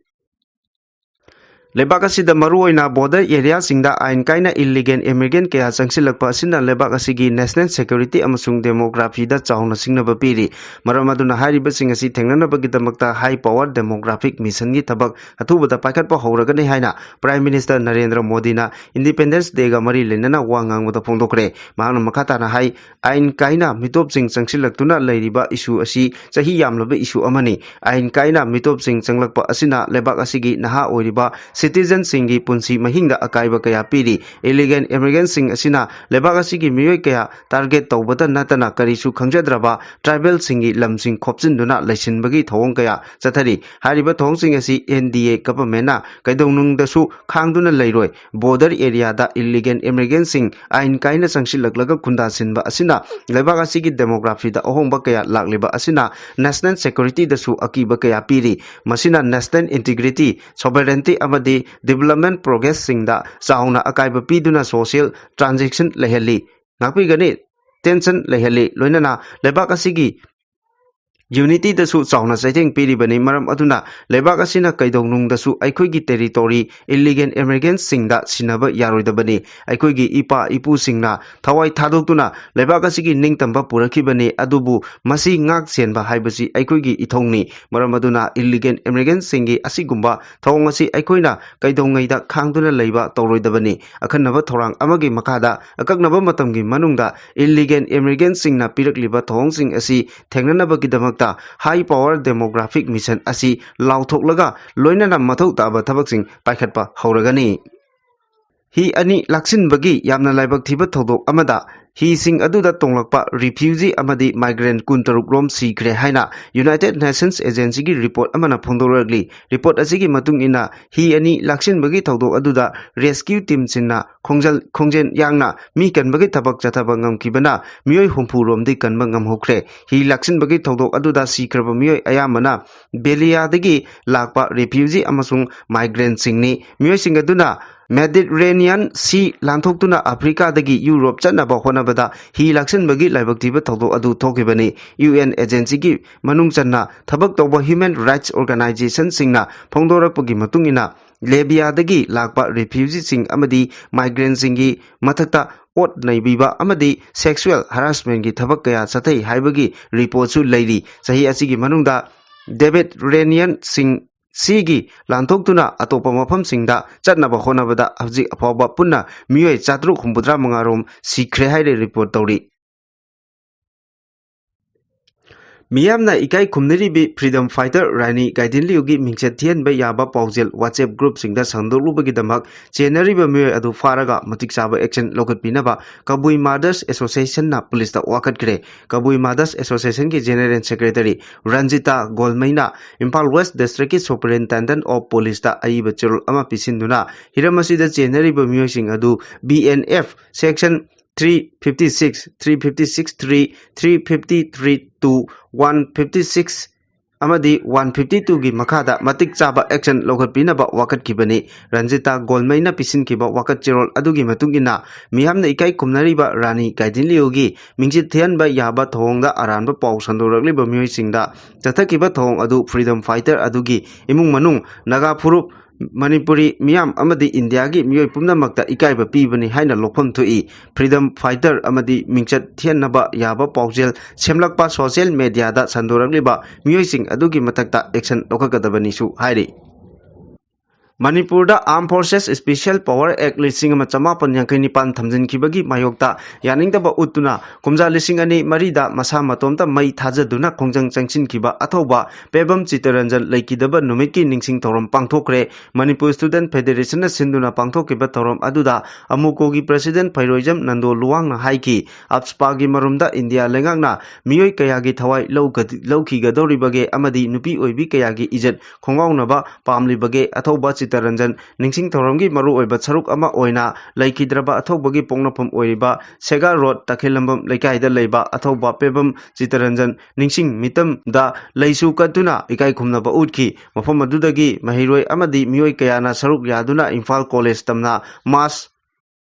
ꯂꯩꯕꯥꯛ ꯑꯁꯤꯗ ꯃꯔꯨꯑꯣꯏꯅ border areaꯁꯤꯡꯗ ꯑꯥꯏꯟ ꯀꯥꯏꯅ illegal immigrant ꯀꯌꯥ ꯆꯪꯁꯤꯜꯂꯛꯄ ꯑꯁꯤꯅ ꯂꯩꯕꯥꯛ ꯑꯁꯤꯒꯤ national security ꯑꯃꯁꯨꯡ demographyꯗ ꯆꯥꯎꯅ ꯁꯤꯡꯅꯕ ꯄꯤꯔꯤ꯫ ꯃꯔꯝ ꯑꯗꯨꯅ ꯍꯥꯏꯔꯤꯕꯁꯤꯡ ꯑꯁꯤ ꯊꯦꯡꯅꯅꯕꯒꯤꯗꯃꯛꯇ high power demographic missionꯒꯤ ꯊꯕꯛ ꯑꯊꯨꯕꯗ ꯄꯥꯏꯈꯠꯄ ꯍꯧꯔꯒꯅꯤ ꯍꯥꯏꯅ Prime Minister ꯅꯔꯦꯟꯗ꯭ꯔ ꯃꯣꯗꯤꯅ Independence Dayꯒ ꯃꯔꯤ ꯂꯩꯅꯅ ꯋꯥ ꯉꯥꯡꯕꯗ ꯐꯣꯡꯗꯣꯛꯈ꯭ꯔꯦ꯫ ꯃꯍꯥꯛꯅ ꯃꯈꯥ ꯇꯥꯅ ꯍꯥꯏ, ꯑꯥꯏꯟ ꯀꯥꯏꯅ ꯃꯤꯇꯣꯞꯁꯤꯡ ꯆꯪꯁꯤꯜꯂꯛꯇꯨꯅ ꯂꯩꯔꯤꯕ issue ꯑꯁꯤ ꯆꯍꯤ ꯌꯥꯝꯂꯕ issue ꯑꯃꯅꯤ꯫ ꯑꯥꯏꯟ ꯀꯥꯏꯅ ꯃꯤꯇꯣꯞꯁꯤꯡ ꯆꯪꯂꯛꯄ ꯑꯁꯤꯅ ꯂꯩꯕꯥꯛ ꯑꯁꯤꯒꯤ ꯅꯍꯥ ꯑꯣꯏꯔꯤꯕ citizenꯁꯤꯡꯒꯤ ꯄꯨꯟꯁꯤ ꯃꯍꯤꯡꯗ ꯑꯀꯥꯏꯕ ꯀꯌꯥ ꯄꯤꯔꯤ꯫ Illegal immigrantꯁꯤꯡ ꯑꯁꯤꯅ ꯂꯩꯕꯥꯛ ꯑꯁꯤꯒꯤ ꯃꯤꯑꯣꯏ ꯀꯌꯥ target ꯇꯧꯕꯇ ꯅꯠꯇꯅ ꯀꯔꯤꯁꯨ ꯈꯪꯖꯗ꯭ꯔꯕ tribalꯁꯤꯡꯒꯤ ꯂꯝꯁꯤꯡ ꯈꯣꯞꯆꯤꯟꯗꯨꯅ ꯂꯩꯁꯤꯟꯕꯒꯤ ꯊꯧꯑꯣꯡ ꯀꯌꯥ ꯆꯠꯊꯔꯤ꯫ ꯍꯥꯏꯔꯤꯕ ꯊꯧꯑꯣꯡꯁꯤꯡ ꯑꯁꯤ NDA governmentꯅ ꯀꯩꯗꯧꯅꯨꯡꯗꯁꯨ ꯈꯥꯡꯗꯨꯅ ꯂꯩꯔꯣꯏ꯫ Border areaꯗ illegal immigrantꯁꯤꯡ ꯑꯥꯏꯟ ꯀꯥꯏꯅ ꯆꯪꯁꯤꯜꯂꯛꯂꯒ ꯈꯨꯟꯗꯥꯁꯤꯟꯕ ꯑꯁꯤꯅ ꯂꯩꯕꯥꯛ ꯑꯁꯤꯒꯤ demographyꯗ ꯑꯍꯣꯡꯕ ꯀꯌꯥ ꯂꯥꯛꯂꯤꯕ ꯑꯁꯤꯅ national securityꯗꯁꯨ ꯑꯀꯤꯕ ꯀꯌꯥ ꯄꯤꯔꯤ꯫ ꯃꯁꯤꯅ national integrity, sovereignty ꯑꯃꯗꯤ development progressꯁꯤꯡꯗ ꯆꯥꯎꯅ ꯑꯀꯥꯏꯕ ꯄꯤꯗꯨꯅ social transaction ꯂꯩꯍꯜꯂꯤ, ꯉꯥꯛꯄꯤꯒꯅꯤ, tension ꯂꯩꯍꯜꯂꯤ, ꯂꯣꯏꯅꯅ ꯂꯩꯕꯥꯛ ꯑꯁꯤꯒꯤ unityꯗꯁꯨ ꯆꯥꯎꯅ ꯆꯩꯊꯦꯡ ꯄꯤꯔꯤꯕꯅꯤ꯫ ꯃꯔꯝ ꯑꯗꯨꯅ ꯂꯩꯕꯥꯛ ꯑꯁꯤꯅ ꯀꯩꯗꯧꯅꯨꯡꯗꯁꯨ ꯑꯩꯈꯣꯏꯒꯤ territory illegal immigrantꯁꯤꯡꯗ ꯁꯤꯟꯅꯕ ꯌꯥꯔꯣꯏꯗꯕꯅꯤ꯫ ꯑꯩꯈꯣꯏꯒꯤ ꯏꯄꯥ ꯏꯄꯨꯁꯤꯡꯅ ꯊꯋꯥꯏ ꯊꯥꯗꯣꯛꯇꯨꯅ ꯂꯩꯕꯥꯛ ꯑꯁꯤꯒꯤ ꯅꯤꯡꯇꯝꯕ ꯄꯨꯔꯛꯈꯤꯕꯅꯤ, ꯑꯗꯨꯕꯨ ꯃꯁꯤ ꯉꯥꯛ ꯁꯦꯟꯕ ꯍꯥꯏꯕꯁꯤ ꯑꯩꯈꯣꯏꯒꯤ ꯏꯊꯧꯅꯤ꯫ ꯃꯔꯝ ꯑꯗꯨꯅ illegal immigrantꯁꯤꯡꯒꯤ ꯑꯁꯤꯒꯨꯝꯕ ꯊꯧꯑꯣꯡ ꯑꯁꯤ ꯑꯩꯈꯣꯏꯅ ꯀꯩꯗꯧꯉꯩꯗ ꯈꯥꯡꯗꯨꯅ ꯂꯩꯕ ꯇꯧꯔꯣꯏꯗꯕꯅꯤ꯫ ꯑꯈꯟꯅꯕ ꯊꯧꯔꯥꯡ ꯑꯃꯒꯤ ꯃꯈꯥꯗ ꯑꯀꯛꯅꯕ ꯃꯇꯝꯒꯤ ꯃꯅꯨꯡꯗ illegal immigrantꯁꯤꯡꯅ ꯄꯤꯔꯛꯂꯤꯕ ꯊꯧꯑꯣꯡꯁꯤꯡ ꯑꯁꯤ ꯊꯦꯡꯅꯅꯕꯒꯤꯗꯃꯛꯇ High Power Demographic Mission ꯑꯁꯤ ꯂꯥꯎꯊꯣꯛꯂꯒ ꯂꯣꯏꯅꯅ ꯃꯊꯧ ꯇꯥꯕ ꯊꯕꯛꯁꯤꯡ ꯄꯥꯏꯈꯠꯄ ꯍꯧꯔꯒꯅꯤ꯫ ꯍꯤ ꯑꯅꯤ ꯂꯥꯛꯁꯤꯟꯕꯒꯤ ꯌꯥꯝꯅ ꯂꯥꯏꯕꯛ ꯊꯤꯕ ꯊꯧꯗꯣꯛ ꯑꯃꯗ ꯍꯤꯁꯤꯡ ꯑꯗꯨꯗ ꯇꯣꯡꯂꯛꯄ refugee ꯑꯃꯗꯤ migrant ꯀꯨꯟꯇꯔꯨꯛ ꯔꯣꯝ ꯁꯤꯈ꯭ꯔꯦ ꯍꯥꯏꯅ United Nations Agencyꯒꯤ report ꯑꯃꯅ ꯐꯣꯡꯗꯣꯔꯛꯂꯤ꯫ Report ꯑꯁꯤꯒꯤ ꯃꯇꯨꯡ ꯏꯟꯅ ꯍꯤ ꯑꯅꯤ ꯂꯥꯛꯁꯤꯟꯕꯒꯤ ꯊꯧꯗꯣꯛ ꯑꯗꯨꯗ rescue teamꯁꯤꯡꯅ ꯈꯣꯡꯖꯦꯜ, ꯈꯣꯡꯖꯦꯜ ꯌꯥꯡꯅ ꯃꯤ ꯀꯟꯕꯒꯤ ꯊꯕꯛ ꯆꯠꯊꯕ ꯉꯝꯈꯤꯕꯅ ꯃꯤꯑꯣꯏ ꯍꯨꯝꯐꯨ ꯔꯣꯝꯗꯤ ꯀꯟꯕ ꯉꯝꯍꯧꯈ꯭ꯔꯦ꯫ ꯍꯤ ꯂꯥꯛꯁꯤꯟꯕꯒꯤ ꯊꯧꯗꯣꯛ ꯑꯗꯨꯗ ꯁꯤꯈ꯭ꯔꯕ ꯃꯤꯑꯣꯏ ꯑꯌꯥꯝꯕꯅ ꯕꯦꯂꯤꯌꯥꯗꯒꯤ ꯂꯥꯛꯄ refugee ꯑꯃꯁꯨꯡ migrantꯁꯤꯡꯅꯤ꯫ ꯃꯤꯑꯣꯏꯁꯤꯡ ꯑꯗꯨꯅ Mediterranean Sea ꯂꯥꯟꯊꯣꯛꯇꯨꯅ ꯑꯐ꯭ꯔꯤꯀꯥꯗꯒꯤ ꯌꯨꯔꯣꯞ ꯆꯠꯅꯕ ꯍꯣꯠꯅꯕꯗ ꯍꯤ ꯂꯥꯛꯁꯤꯟꯕꯒꯤ ꯂꯥꯏꯕꯛ ꯊꯤꯕ ꯊꯧꯗꯣꯛ ꯑꯗꯨ ꯊꯣꯛꯈꯤꯕꯅꯤ꯫ UN agencyꯒꯤ ꯃꯅꯨꯡ ꯆꯟꯅ ꯊꯕꯛ ꯇꯧꯕ human rights organizationꯁꯤꯡꯅ ꯐꯣꯡꯗꯣꯔꯛꯄꯒꯤ ꯃꯇꯨꯡ ꯏꯟꯅ, ꯂꯦꯕꯤꯌꯥꯗꯒꯤ ꯂꯥꯛꯄ refugeeꯁꯤꯡ ꯑꯃꯗꯤ migrantꯁꯤꯡꯒꯤ ꯃꯊꯛꯇ ꯑꯣꯠ ꯅꯩꯕꯤꯕ ꯑꯃꯗꯤ sexual harassmentꯀꯤ ꯊꯕꯛ ꯀꯌꯥ ꯆꯠꯊꯩ ꯍꯥꯏꯕꯒꯤ reportꯁꯨ ꯂꯩꯔꯤ꯫ ꯆꯍꯤ ꯑꯁꯤꯒꯤ ꯃꯅꯨꯡꯗ Mediterranean Seaꯒꯤ ꯂꯥꯟꯊꯣꯛꯇꯨꯅ ꯑꯇꯣꯞꯄ ꯃꯐꯝꯁꯤꯡꯗ ꯆꯠꯅꯕ ꯍꯣꯠꯅꯕꯗ ꯍꯧꯖꯤꯛ ꯐꯥꯎꯕ ꯄꯨꯟꯅ ꯃꯤꯑꯣꯏ ꯆꯥꯇ꯭ꯔꯨꯛ ꯍꯨꯝꯐꯨꯇꯔꯥ ꯃꯉꯥ ꯔꯣꯝ ꯁꯤꯈ꯭ꯔꯦ ꯍꯥꯏꯅ report ꯇꯧꯔꯤ꯫ ꯃꯤꯌꯥꯝꯅ ꯏꯀꯥꯏ ꯈꯨꯝꯅꯔꯤꯕꯤ freedom fighter ꯔꯥꯅꯤ ꯒꯥꯏꯗꯤꯟꯂꯤꯎꯒꯤ ꯃꯤꯡꯆꯠ ꯊꯤꯍꯟꯕ ꯌꯥꯕ ꯄꯥꯎꯖꯦꯜ WhatsApp groupꯁꯤꯡꯗ ꯁꯟꯗꯣꯛꯂꯨꯕꯒꯤꯗꯃꯛ ꯆꯦꯟꯅꯔꯤꯕ ꯃꯤꯑꯣꯏ ꯑꯗꯨ ꯐꯥꯔꯒ ꯃꯇꯤꯛ ꯆꯥꯕ action ꯂꯧꯈꯠꯄꯤꯅꯕ Kabui mothers associationꯅ ꯄꯨꯂꯤꯁꯇ ꯋꯥꯀꯠꯈ꯭ꯔꯦ꯫ Kabui mothers associationꯒꯤ general secretary Ranjita ꯒꯣꯜꯃꯩꯅ Imphal West districtꯀꯤ superintendent of policeꯇ ꯑꯏꯕ ꯆꯦꯔꯣꯜ ꯑꯃ ꯄꯤꯁꯤꯟꯗꯨꯅ ꯍꯤꯔꯝ ꯑꯁꯤꯗ ꯆꯦꯟꯅꯔꯤꯕ ꯃꯤꯑꯣꯏꯁꯤꯡ ꯑꯗꯨ BNF section three fifty six, three fifty six three, three fifty three two, one fifty six ꯑꯃꯗꯤ ꯋꯥꯟ ꯐꯤꯐꯇꯤ ꯇꯨꯒꯤ ꯃꯈꯥꯗ ꯃꯇꯤꯛ ꯆꯥꯕ action ꯂꯧꯈꯠꯄꯤꯅꯕ ꯋꯥꯀꯠꯈꯤꯕꯅꯤ꯫ ꯔꯟꯖꯤꯇꯥ ꯒꯣꯜꯃꯩꯅ ꯄꯤꯁꯤꯟꯈꯤꯕ ꯋꯥꯀꯠ ꯆꯦꯔꯣꯜ ꯑꯗꯨꯒꯤ ꯃꯇꯨꯡ ꯏꯟꯅ, ꯃꯤꯌꯥꯝꯅ ꯏꯀꯥꯏ ꯈꯨꯝꯅꯔꯤꯕ ꯔꯥꯅꯤ ꯒꯥꯏꯗꯤꯟꯂꯤꯌꯨꯒꯤ ꯃꯤꯡꯆꯠ ꯊꯤꯍꯟꯕ ꯌꯥꯕ ꯊꯧꯑꯣꯡꯗ ꯑꯔꯥꯟꯕ ꯄꯥꯎ ꯁꯟꯗꯣꯔꯛꯂꯤꯕ ꯃꯤꯑꯣꯏꯁꯤꯡꯗ ꯆꯠꯊꯈꯤꯕ ꯊꯧꯑꯣꯡ ꯑꯗꯨ freedom fighter ꯑꯗꯨꯒꯤ ꯏꯃꯨꯡ ꯃꯅꯨꯡ, ꯅꯥꯒꯥ ꯐꯨꯔꯨꯞ, ꯃꯅꯤꯄꯨꯔꯤ ꯃꯤꯌꯥꯝ ꯑꯃꯗꯤ ꯏꯟꯗꯤꯌꯥꯒꯤ ꯃꯤꯑꯣꯏ ꯄꯨꯝꯅꯃꯛꯇ ꯏꯀꯥꯏꯕ ꯄꯤꯕꯅꯤ ꯍꯥꯏꯅ ꯂꯧꯐꯝ ꯊꯣꯛꯏ꯫ Freedom fighter ꯑꯃꯗꯤ ꯃꯤꯡꯆꯠ ꯊꯤꯍꯟꯅꯕ ꯌꯥꯕ ꯄꯥꯎꯖꯦꯜ ꯁꯦꯝꯂꯛꯄ social mediaꯗ ꯁꯟꯗꯣꯔꯛꯂꯤꯕ ꯃꯤꯑꯣꯏꯁꯤꯡ ꯑꯗꯨꯒꯤ ꯃꯊꯛꯇ action ꯂꯧꯈꯠꯀꯗꯕꯅꯤꯁꯨ ꯍꯥꯏꯔꯤ꯫ ꯃꯅꯤꯄꯨꯔꯗ Armed Forces Special Power Act ꯂꯤꯁꯤꯡ ꯑꯃ ꯆꯃꯥꯄꯟ ꯌꯥꯡꯈꯩ ꯅꯤꯄꯥꯟ ꯊꯝꯖꯤꯟꯈꯤꯕꯒꯤ ꯃꯥꯌꯣꯛꯇ ꯌꯥꯅꯤꯡꯗꯕ ꯎꯠꯇꯨꯅ ꯀꯨꯝꯖꯥ ꯂꯤꯁꯤꯡ ꯑꯅꯤ ꯃꯔꯤꯗ ꯃꯁꯥ ꯃꯇꯣꯝꯇ ꯃꯩ ꯊꯥꯖꯗꯨꯅ ꯈꯣꯡꯖꯪ ꯆꯪꯁꯤꯟꯈꯤꯕ ꯑꯊꯧꯕ ꯄꯦꯕꯝ ꯆꯤꯇꯔꯟꯖꯟ ꯂꯩꯈꯤꯗꯕ ꯅꯨꯃꯤꯠꯀꯤ ꯅꯤꯡꯁꯤꯡ ꯊꯧꯔꯝ ꯄꯥꯡꯊꯣꯛꯈ꯭ꯔꯦ꯫ ꯃꯅꯤꯄꯨꯔ Student Federationꯅ ꯁꯤꯟꯗꯨꯅ ꯄꯥꯡꯊꯣꯛꯈꯤꯕ ꯊꯧꯔꯝ ꯑꯗꯨꯗ ꯑꯃꯨꯀꯣꯒꯤ President ꯐꯩꯔꯣꯏꯖꯝ ꯅꯟꯗꯣ ꯂꯨꯋꯥꯡꯅ ꯍꯥꯏꯈꯤ, AFSPAꯒꯤ ꯃꯔꯨꯝꯗ ꯏꯟꯗꯤꯌꯥ ꯂꯩꯉꯥꯛꯅ ꯃꯤꯑꯣꯏ ꯀꯌꯥꯒꯤ ꯊꯋꯥꯏ ꯂꯧꯒ-, ꯂꯧꯈꯤꯒꯗꯧꯔꯤꯕꯒꯦ ꯑꯃꯗꯤ ꯅꯨꯄꯤ ꯑꯣꯏꯕꯤ ꯀꯌꯥꯒꯤ ꯏꯖꯠ ꯈꯣꯡꯒꯥꯎꯅꯕ ꯄꯥꯝꯂꯤꯕꯒꯦ? ꯑꯊꯧꯕ ꯆꯤꯇꯔꯟꯖꯟ ꯅꯤꯡꯁꯤꯡ ꯊꯧꯔꯝꯒꯤ ꯃꯔꯨꯑꯣꯏꯕ ꯁꯔꯨꯛ ꯑꯃ ꯑꯣꯏꯅ ꯂꯩꯈꯤꯗ꯭ꯔꯕ ꯑꯊꯧꯕꯒꯤ ꯄꯣꯛꯅꯐꯝ ꯑꯣꯏꯔꯤꯕ ꯁꯦꯒꯥ ꯔꯣꯗ ꯇꯈꯦꯜꯂꯝꯕꯝ ꯂꯩꯀꯥꯏꯗ ꯂꯩꯕ ꯑꯊꯧꯕ ꯄꯦꯕꯝ ꯆꯤꯇꯔꯟꯖꯟ ꯅꯤꯡꯁꯤꯡ ꯃꯤꯇꯝꯗ ꯂꯩꯁꯨ ꯀꯠꯇꯨꯅ ꯏꯀꯥꯏ ꯈꯨꯝꯅꯕ ꯎꯠꯈꯤ꯫ ꯃꯐꯝ ꯑꯗꯨꯗꯒꯤ ꯃꯍꯩꯔꯣꯏ ꯑꯃꯗꯤ ꯃꯤꯑꯣꯏ ꯀꯌꯥꯅ ꯁꯔꯨꯛ ꯌꯥꯗꯨꯅ ꯏꯝꯐꯥꯜ ꯀꯣꯂꯦꯖ ꯇꯝꯅ mass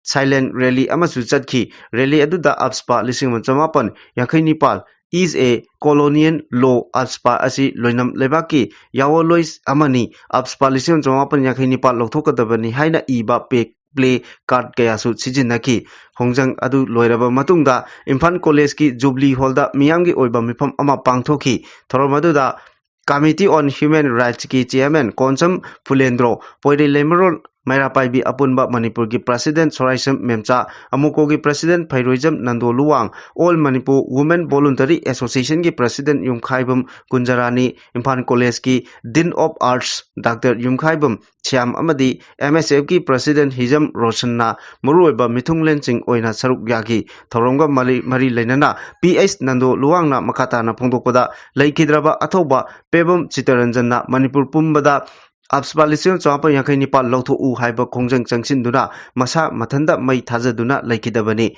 silent rally ꯑꯃꯁꯨ ꯆꯠꯈꯤ꯫ Rally ꯑꯗꯨꯗ AFSPA ꯂꯤꯁꯤꯡ ꯑꯃ ꯆꯃꯥꯄꯟ ꯌꯥꯡꯈꯩ ꯅꯤꯄꯥꯟ is a colonial law, AFSPA ꯑꯁꯤ ꯂꯣꯏꯅꯝ ꯂꯩꯕꯥꯛꯀꯤ ꯌꯥꯑꯣꯟꯂꯣꯏ ꯑꯃꯅꯤ, AFSPA ꯂꯤꯁꯤꯡ ꯑꯃ ꯆꯃꯥꯄꯟ ꯌꯥꯡꯈꯩ ꯅꯤꯄꯥꯟ ꯂꯧꯊꯣꯛꯀꯗꯕꯅꯤ ꯍꯥꯏꯅ ꯏꯕ ꯄꯦ-, play card ꯀꯌꯥꯁꯨ ꯁꯤꯖꯤꯟꯅꯈꯤ꯫ ꯈꯣꯡꯖꯪ ꯑꯗꯨ ꯂꯣꯏꯔꯕ ꯃꯇꯨꯡꯗ ꯏꯝꯐꯥꯜ ꯀꯣꯂꯦꯖꯀꯤ ꯖꯨꯕꯂꯤ ꯍꯣꯜꯗ ꯃꯤꯌꯥꯝꯒꯤ ꯑꯣꯏꯕ ꯃꯤꯐꯝ ꯑꯃ ꯄꯥꯡꯊꯣꯛꯈꯤ꯫ ꯊꯧꯔꯝ ꯑꯗꯨꯗ Committee on Human Rightsꯀꯤ chairman Konsam ꯐꯨꯂꯦꯟꯗ꯭ꯔꯣ, ꯄꯣꯏꯔꯩ ꯂꯩꯃꯔꯣꯜ ꯃꯩꯔꯥꯄꯥꯏꯕꯤ ꯑꯄꯨꯟꯕ ꯃꯅꯤꯄꯨꯔꯒꯤ president ꯁꯣꯔꯥꯏꯁꯝ ꯃꯦꯝꯆꯥ, ꯑꯃꯨꯀꯣꯒꯤ president ꯐꯩꯔꯣꯏꯖꯝ Nando Luwang, All Manipur Women Voluntary Associationꯒꯤ president ꯌꯨꯝꯈꯥꯏꯕꯝ ꯀꯨꯟꯖꯔꯥꯅꯤ, ꯏꯝꯐꯥꯜ ꯀꯣꯂꯦꯖꯀꯤ Dean of Arts doctor Yumkhaibam Shyam ꯑꯃꯗꯤ MSFꯀꯤ president ꯍꯤꯖꯝ ꯔꯣꯁꯟꯅ ꯃꯔꯨꯑꯣꯏꯕ ꯃꯤꯊꯨꯡꯂꯦꯟꯁꯤꯡ ꯑꯣꯏꯅ ꯁꯔꯨꯛ ꯌꯥꯈꯤ꯫ ꯊꯧꯔꯝꯒ ꯃꯔꯤ, ꯃꯔꯤ ꯂꯩꯅꯅ ꯄꯤ ꯑꯩꯆ ꯅꯟꯗꯣ ꯂꯨꯋꯥꯡꯅ ꯃꯈꯥ ꯇꯥꯅ ꯐꯣꯡꯗꯣꯛꯄꯗ, ꯂꯩꯈꯤꯗ꯭ꯔꯕ ꯑꯊꯧꯕ ꯄꯦꯕꯝ ꯆꯤꯇꯔꯟꯖꯟꯅ ꯃꯅꯤꯄꯨꯔ ꯄꯨꯝꯕꯗ AFSPA ꯂꯤꯁꯤꯡ ꯑꯃ ꯆꯃꯥꯄꯟ ꯌꯥꯡꯈꯩ ꯅꯤꯄꯥꯟ ꯂꯧꯊꯣꯛꯎ ꯍꯥꯏꯕ ꯈꯣꯡꯖꯪ ꯆꯪꯁꯤꯟꯗꯨꯅ ꯃꯁꯥ ꯃꯊꯟꯇ ꯃꯩ ꯊꯥꯖꯗꯨꯅ ꯂꯩꯈꯤꯗꯕꯅꯤ꯫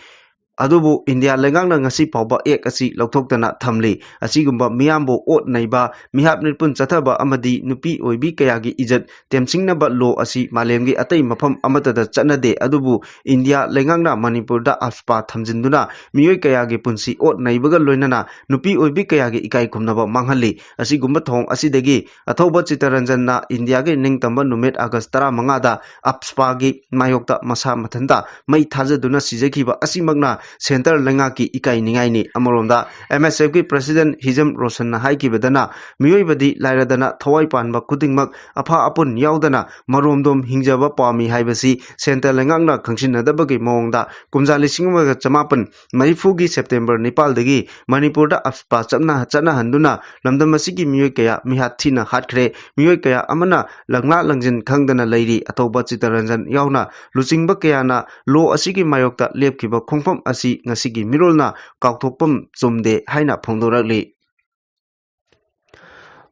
ꯑꯗꯨꯕꯨ ꯏꯟꯗꯤꯌꯥ ꯂꯩꯉꯥꯛꯅ ꯉꯁꯤ ꯐꯥꯎꯕ ꯑꯦꯛ ꯑꯁꯤ ꯂꯧꯊꯣꯛꯇꯅ ꯊꯝꯂꯤ꯫ ꯑꯁꯤꯒꯨꯝꯕ ꯃꯤꯌꯥꯝꯕꯨ ꯑꯣꯠ ꯅꯩꯕ, ꯃꯤꯍꯥꯠ ꯃꯤꯄꯨꯟ ꯆꯠꯊꯕ ꯑꯃꯗꯤ ꯅꯨꯄꯤ ꯑꯣꯏꯕꯤ ꯀꯌꯥꯒꯤ ꯏꯖꯠ ꯇꯦꯝꯁꯤꯡꯅꯕ ꯂꯣ ꯑꯁꯤ ꯃꯥꯂꯦꯝꯒꯤ ꯑꯇꯩ ꯃꯐꯝ ꯑꯃꯠꯇꯗ ꯆꯠꯅꯗꯦ꯫ ꯑꯗꯨꯕꯨ ꯏꯟꯗꯤꯌꯥ ꯂꯩꯉꯥꯛꯅ ꯃꯅꯤꯄꯨꯔꯗ ꯑꯞꯁꯄꯥ ꯊꯝꯖꯤꯟꯗꯨꯅ ꯃꯤꯑꯣꯏ ꯀꯌꯥꯒꯤ ꯄꯨꯟꯁꯤ ꯑꯣꯠ ꯅꯩꯕꯒ ꯂꯣꯏꯅꯅ ꯅꯨꯄꯤ ꯑꯣꯏꯕꯤ ꯀꯌꯥꯒꯤ ꯏꯀꯥꯏ ꯈꯨꯝꯅꯕ ꯃꯥꯡꯍꯜꯂꯤ꯫ ꯑꯁꯤꯒꯨꯝꯕ ꯊꯧꯑꯣꯡ ꯑꯁꯤꯗꯒꯤ ꯑꯊꯧꯕ ꯆꯤꯇꯔꯟꯖꯟꯅ ꯏꯟꯗꯤꯌꯥꯒꯤ ꯅꯤꯡꯇꯝꯕ ꯅꯨꯃꯤꯠ ꯑꯥꯒꯁ ꯇꯔꯥꯃꯉꯥꯗ ꯑꯞꯁꯄꯥꯒꯤ ꯃꯥꯌꯣꯛꯇ ꯃꯁꯥ ꯃꯊꯟꯇ ꯃꯩ ꯊꯥꯖꯗꯨꯅ ꯁꯤꯖꯈꯤꯕ ꯑꯁꯤꯃꯛꯅ ꯁꯦꯟꯇꯔ ꯂꯩꯉꯥꯛꯀꯤ ꯏꯀꯥꯏꯅꯤꯡꯉꯥꯏꯅꯤ꯫ ꯑꯃꯔꯣꯝꯗ, ꯑꯦꯝ ꯑꯦꯁ ꯑꯦꯐꯀꯤ ꯄ꯭ꯔꯁꯤꯗꯦꯟ ꯍꯤꯖꯝ ꯔꯣꯁꯟꯅ ꯍꯥꯏꯈꯤꯕꯗꯅ, ꯃꯤꯑꯣꯏꯕꯗꯤ ꯂꯥꯏꯔꯗꯅ ꯊꯋꯥꯏ ꯄꯥꯟꯕ ꯈꯨꯗꯤꯡꯃꯛ ꯑꯐ ꯑꯄꯨꯟ ꯌꯥꯎꯗꯅ ꯃꯔꯣꯝꯗꯣꯝ ꯍꯤꯡꯖꯕ ꯄꯥꯝꯃꯤ ꯍꯥꯏꯕꯁꯤ ꯁꯦꯟꯇꯔ ꯂꯩꯉꯥꯛꯅ ꯈꯪꯁꯤꯟꯅꯗꯕꯒꯤ ꯃꯑꯣꯡꯗ ꯀꯨꯝꯖꯥ ꯂꯤꯁꯤꯡ ꯑꯃꯒ ꯆꯃꯥꯄꯟ ꯃꯔꯤꯐꯨꯒꯤ ꯁꯦꯞꯇꯦꯝꯕꯔ ꯅꯤꯄꯥꯜꯗꯒꯤ ꯃꯅꯤꯄꯨꯔꯗ ꯑꯞꯁꯄꯥ ꯆꯠꯅ-, ꯆꯠꯅꯍꯟꯗꯨꯅ ꯂꯝꯗꯝ ꯑꯁꯤꯒꯤ ꯃꯤꯑꯣꯏ ꯀꯌꯥ ꯃꯤꯍꯥꯠ ꯊꯤꯅ ꯍꯥꯠꯈ꯭ꯔꯦ꯫ ꯃꯤꯑꯣꯏ ꯀꯌꯥ ꯑꯃꯅ ꯂꯪꯂꯥ ꯂꯪꯖꯤꯟ ꯈꯪꯗꯅ ꯂꯩꯔꯤ꯫ ꯑꯊꯧꯕ ꯆꯤꯇꯔꯟꯖꯟ ꯌꯥꯎꯅ ꯂꯨꯆꯤꯡꯕ ꯀꯌꯥꯅ ꯂꯣ ꯑꯁꯤꯒꯤ ꯃꯥꯌꯣꯛꯇ ꯂꯦꯞꯈꯤꯕ ꯈꯣꯡꯐꯝ ꯑꯁꯤ ꯉꯁꯤꯒꯤ ꯃꯤꯔꯣꯜꯅ ꯀꯥꯎꯊꯣꯛꯐꯝ ꯆꯨꯝꯗꯦ ꯍꯥꯏꯅ ꯐꯣꯡꯗꯣꯔꯛꯂꯤ꯫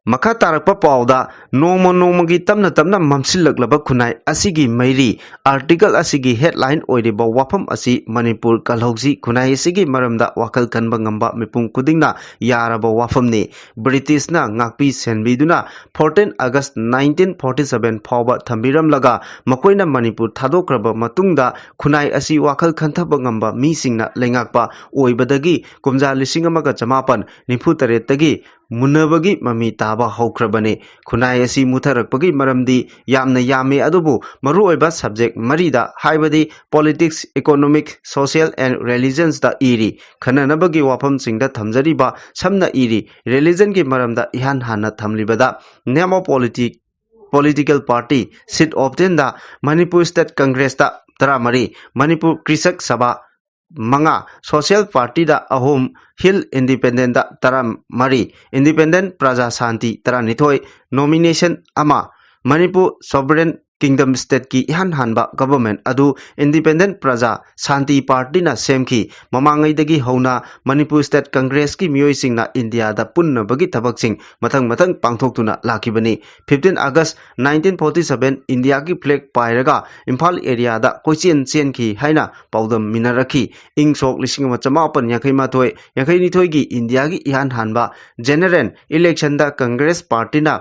ꯃꯈꯥ ꯇꯥꯔꯛꯄ ꯄꯥꯎꯗ, ꯅꯣꯡꯃ ꯅꯣꯡꯃꯒꯤ ꯇꯞꯅ ꯇꯞꯅ ꯃꯝꯁꯤꯜꯂꯛꯂꯕ ꯈꯨꯟꯅꯥꯏ ꯑꯁꯤꯒꯤ ꯃꯩꯔꯤ꯫ ꯑꯥꯔꯇꯤꯀꯜ ꯑꯁꯤꯒꯤ ꯍꯦꯗꯂꯥꯏꯟ ꯑꯣꯏꯔꯤꯕ ꯋꯥꯐꯝ ꯑꯁꯤ ꯃꯅꯤꯄꯨꯔ ꯀꯜꯍꯧꯁꯤ꯫ ꯈꯨꯟꯅꯥꯏ ꯑꯁꯤꯒꯤ ꯃꯔꯝꯗ ꯋꯥꯈꯜ ꯈꯟꯕ ꯉꯝꯕ ꯃꯤꯄꯨꯝ ꯈꯨꯗꯤꯡꯅ ꯌꯥꯔꯕ ꯋꯥꯐꯝꯅꯤ꯫ ꯕ꯭ꯔꯤꯇꯤꯁꯅ ꯉꯥꯛꯄꯤ ꯁꯦꯟꯕꯤꯗꯨꯅ fourteen August nineteen forty seven ꯐꯥꯎꯕ ꯊꯝꯕꯤꯔꯝꯂꯒ, ꯃꯈꯣꯏꯅ ꯃꯅꯤꯄꯨꯔ ꯊꯥꯗꯣꯛꯈ꯭ꯔꯕ ꯃꯇꯨꯡꯗ ꯈꯨꯟꯅꯥꯏ ꯑꯁꯤ ꯋꯥꯈꯜ ꯈꯟꯊꯕ ꯉꯝꯕ ꯃꯤꯁꯤꯡꯅ ꯂꯩꯉꯥꯛꯄ ꯑꯣꯏꯕꯗꯒꯤ ꯀꯨꯝꯖꯥ ꯂꯤꯁꯤꯡ ꯑꯃꯒ ꯆꯃꯥꯄꯟ ꯅꯤꯐꯨ ꯇꯔꯦꯠꯇꯒꯤ ꯃꯨꯟꯅꯕꯒꯤ ꯃꯃꯤ ꯇꯥꯕ ꯍꯧꯈ꯭ꯔꯕꯅꯤ꯫ ꯈꯨꯟꯅꯥꯏ ꯑꯁꯤ ꯃꯨꯊꯔꯛꯄꯒꯤ ꯃꯔꯝꯗꯤ ꯌꯥꯝꯅ ꯌꯥꯝꯃꯤ, ꯑꯗꯨꯕꯨ ꯃꯔꯨꯑꯣꯏꯕ subject ꯃꯔꯤꯗ, ꯍꯥꯏꯕꯗꯤ politics, economic, social and religionsꯇ ꯏꯔꯤ꯫ ꯈꯟꯅꯅꯕꯒꯤ ꯋꯥꯐꯝꯁꯤꯡꯗ ꯊꯝꯖꯔꯤꯕ ꯁꯝꯅ ꯏꯔꯤ꯫ Religionꯒꯤ ꯃꯔꯝꯗ ꯏꯍꯥꯟ ꯍꯥꯟꯅ ꯊꯝꯂꯤꯕꯗ, name of politi-, political party, seat obtainedꯗ Manipur State Congressꯇ ꯇꯔꯥꯃꯔꯤ, ꯃꯅꯤꯄꯨꯔ ꯀ꯭ꯔꯤꯁꯛ ꯁꯚꯥ ꯃꯉꯥ, Social Partyꯗ ꯑꯍꯨꯝ, Hill Independentꯗ ꯇꯔꯥꯃꯔꯤ, Independent ꯄ꯭ꯔꯖꯥ ꯁꯥꯟꯇꯤ ꯇꯔꯥꯅꯤꯊꯣꯏ, nomination ꯑꯃ, ꯃꯅꯤꯄꯨꯔ Sovereign Kingdom Stateꯀꯤ ꯏꯍꯥꯟ ꯍꯥꯟꯕ government ꯑꯗꯨ Independent Praja Shanti Partyꯅ ꯁꯦꯝꯈꯤ꯫ ꯃꯃꯥꯡꯉꯩꯗꯒꯤ ꯍꯧꯅ ꯃꯅꯤꯄꯨꯔ State Congressꯀꯤ ꯃꯤꯑꯣꯏꯁꯤꯡꯅ ꯏꯟꯗꯤꯌꯥꯗ ꯄꯨꯟꯅꯕꯒꯤ ꯊꯕꯛꯁꯤꯡ ꯃꯊꯪ ꯃꯊꯪ ꯄꯥꯡꯊꯣꯛꯇꯨꯅ ꯂꯥꯛꯈꯤꯕꯅꯤ꯫ Fifteen August nineteen forty seven ꯏꯟꯗꯤꯌꯥꯒꯤ flag ꯄꯥꯏꯔꯒ ꯏꯝꯐꯥꯜ areaꯗ ꯀꯣꯏꯆꯦꯟ ꯆꯦꯟꯈꯤ ꯍꯥꯏꯅ ꯄꯥꯎꯗꯝꯃꯤꯟꯅꯔꯛꯈꯤ꯫ ꯏꯪ ꯁꯣꯛ ꯂꯤꯁꯤꯡ ꯑꯃ ꯆꯃꯥꯄꯟ ꯌꯥꯡꯈꯩ ꯃꯥꯊꯣꯏ ꯌꯥꯡꯈꯩ ꯅꯤꯊꯣꯏꯒꯤ ꯏꯟꯗꯤꯌꯥꯒꯤ ꯏꯍꯥꯟ ꯍꯥꯟꯕ general electionꯗ Congress Partyꯅ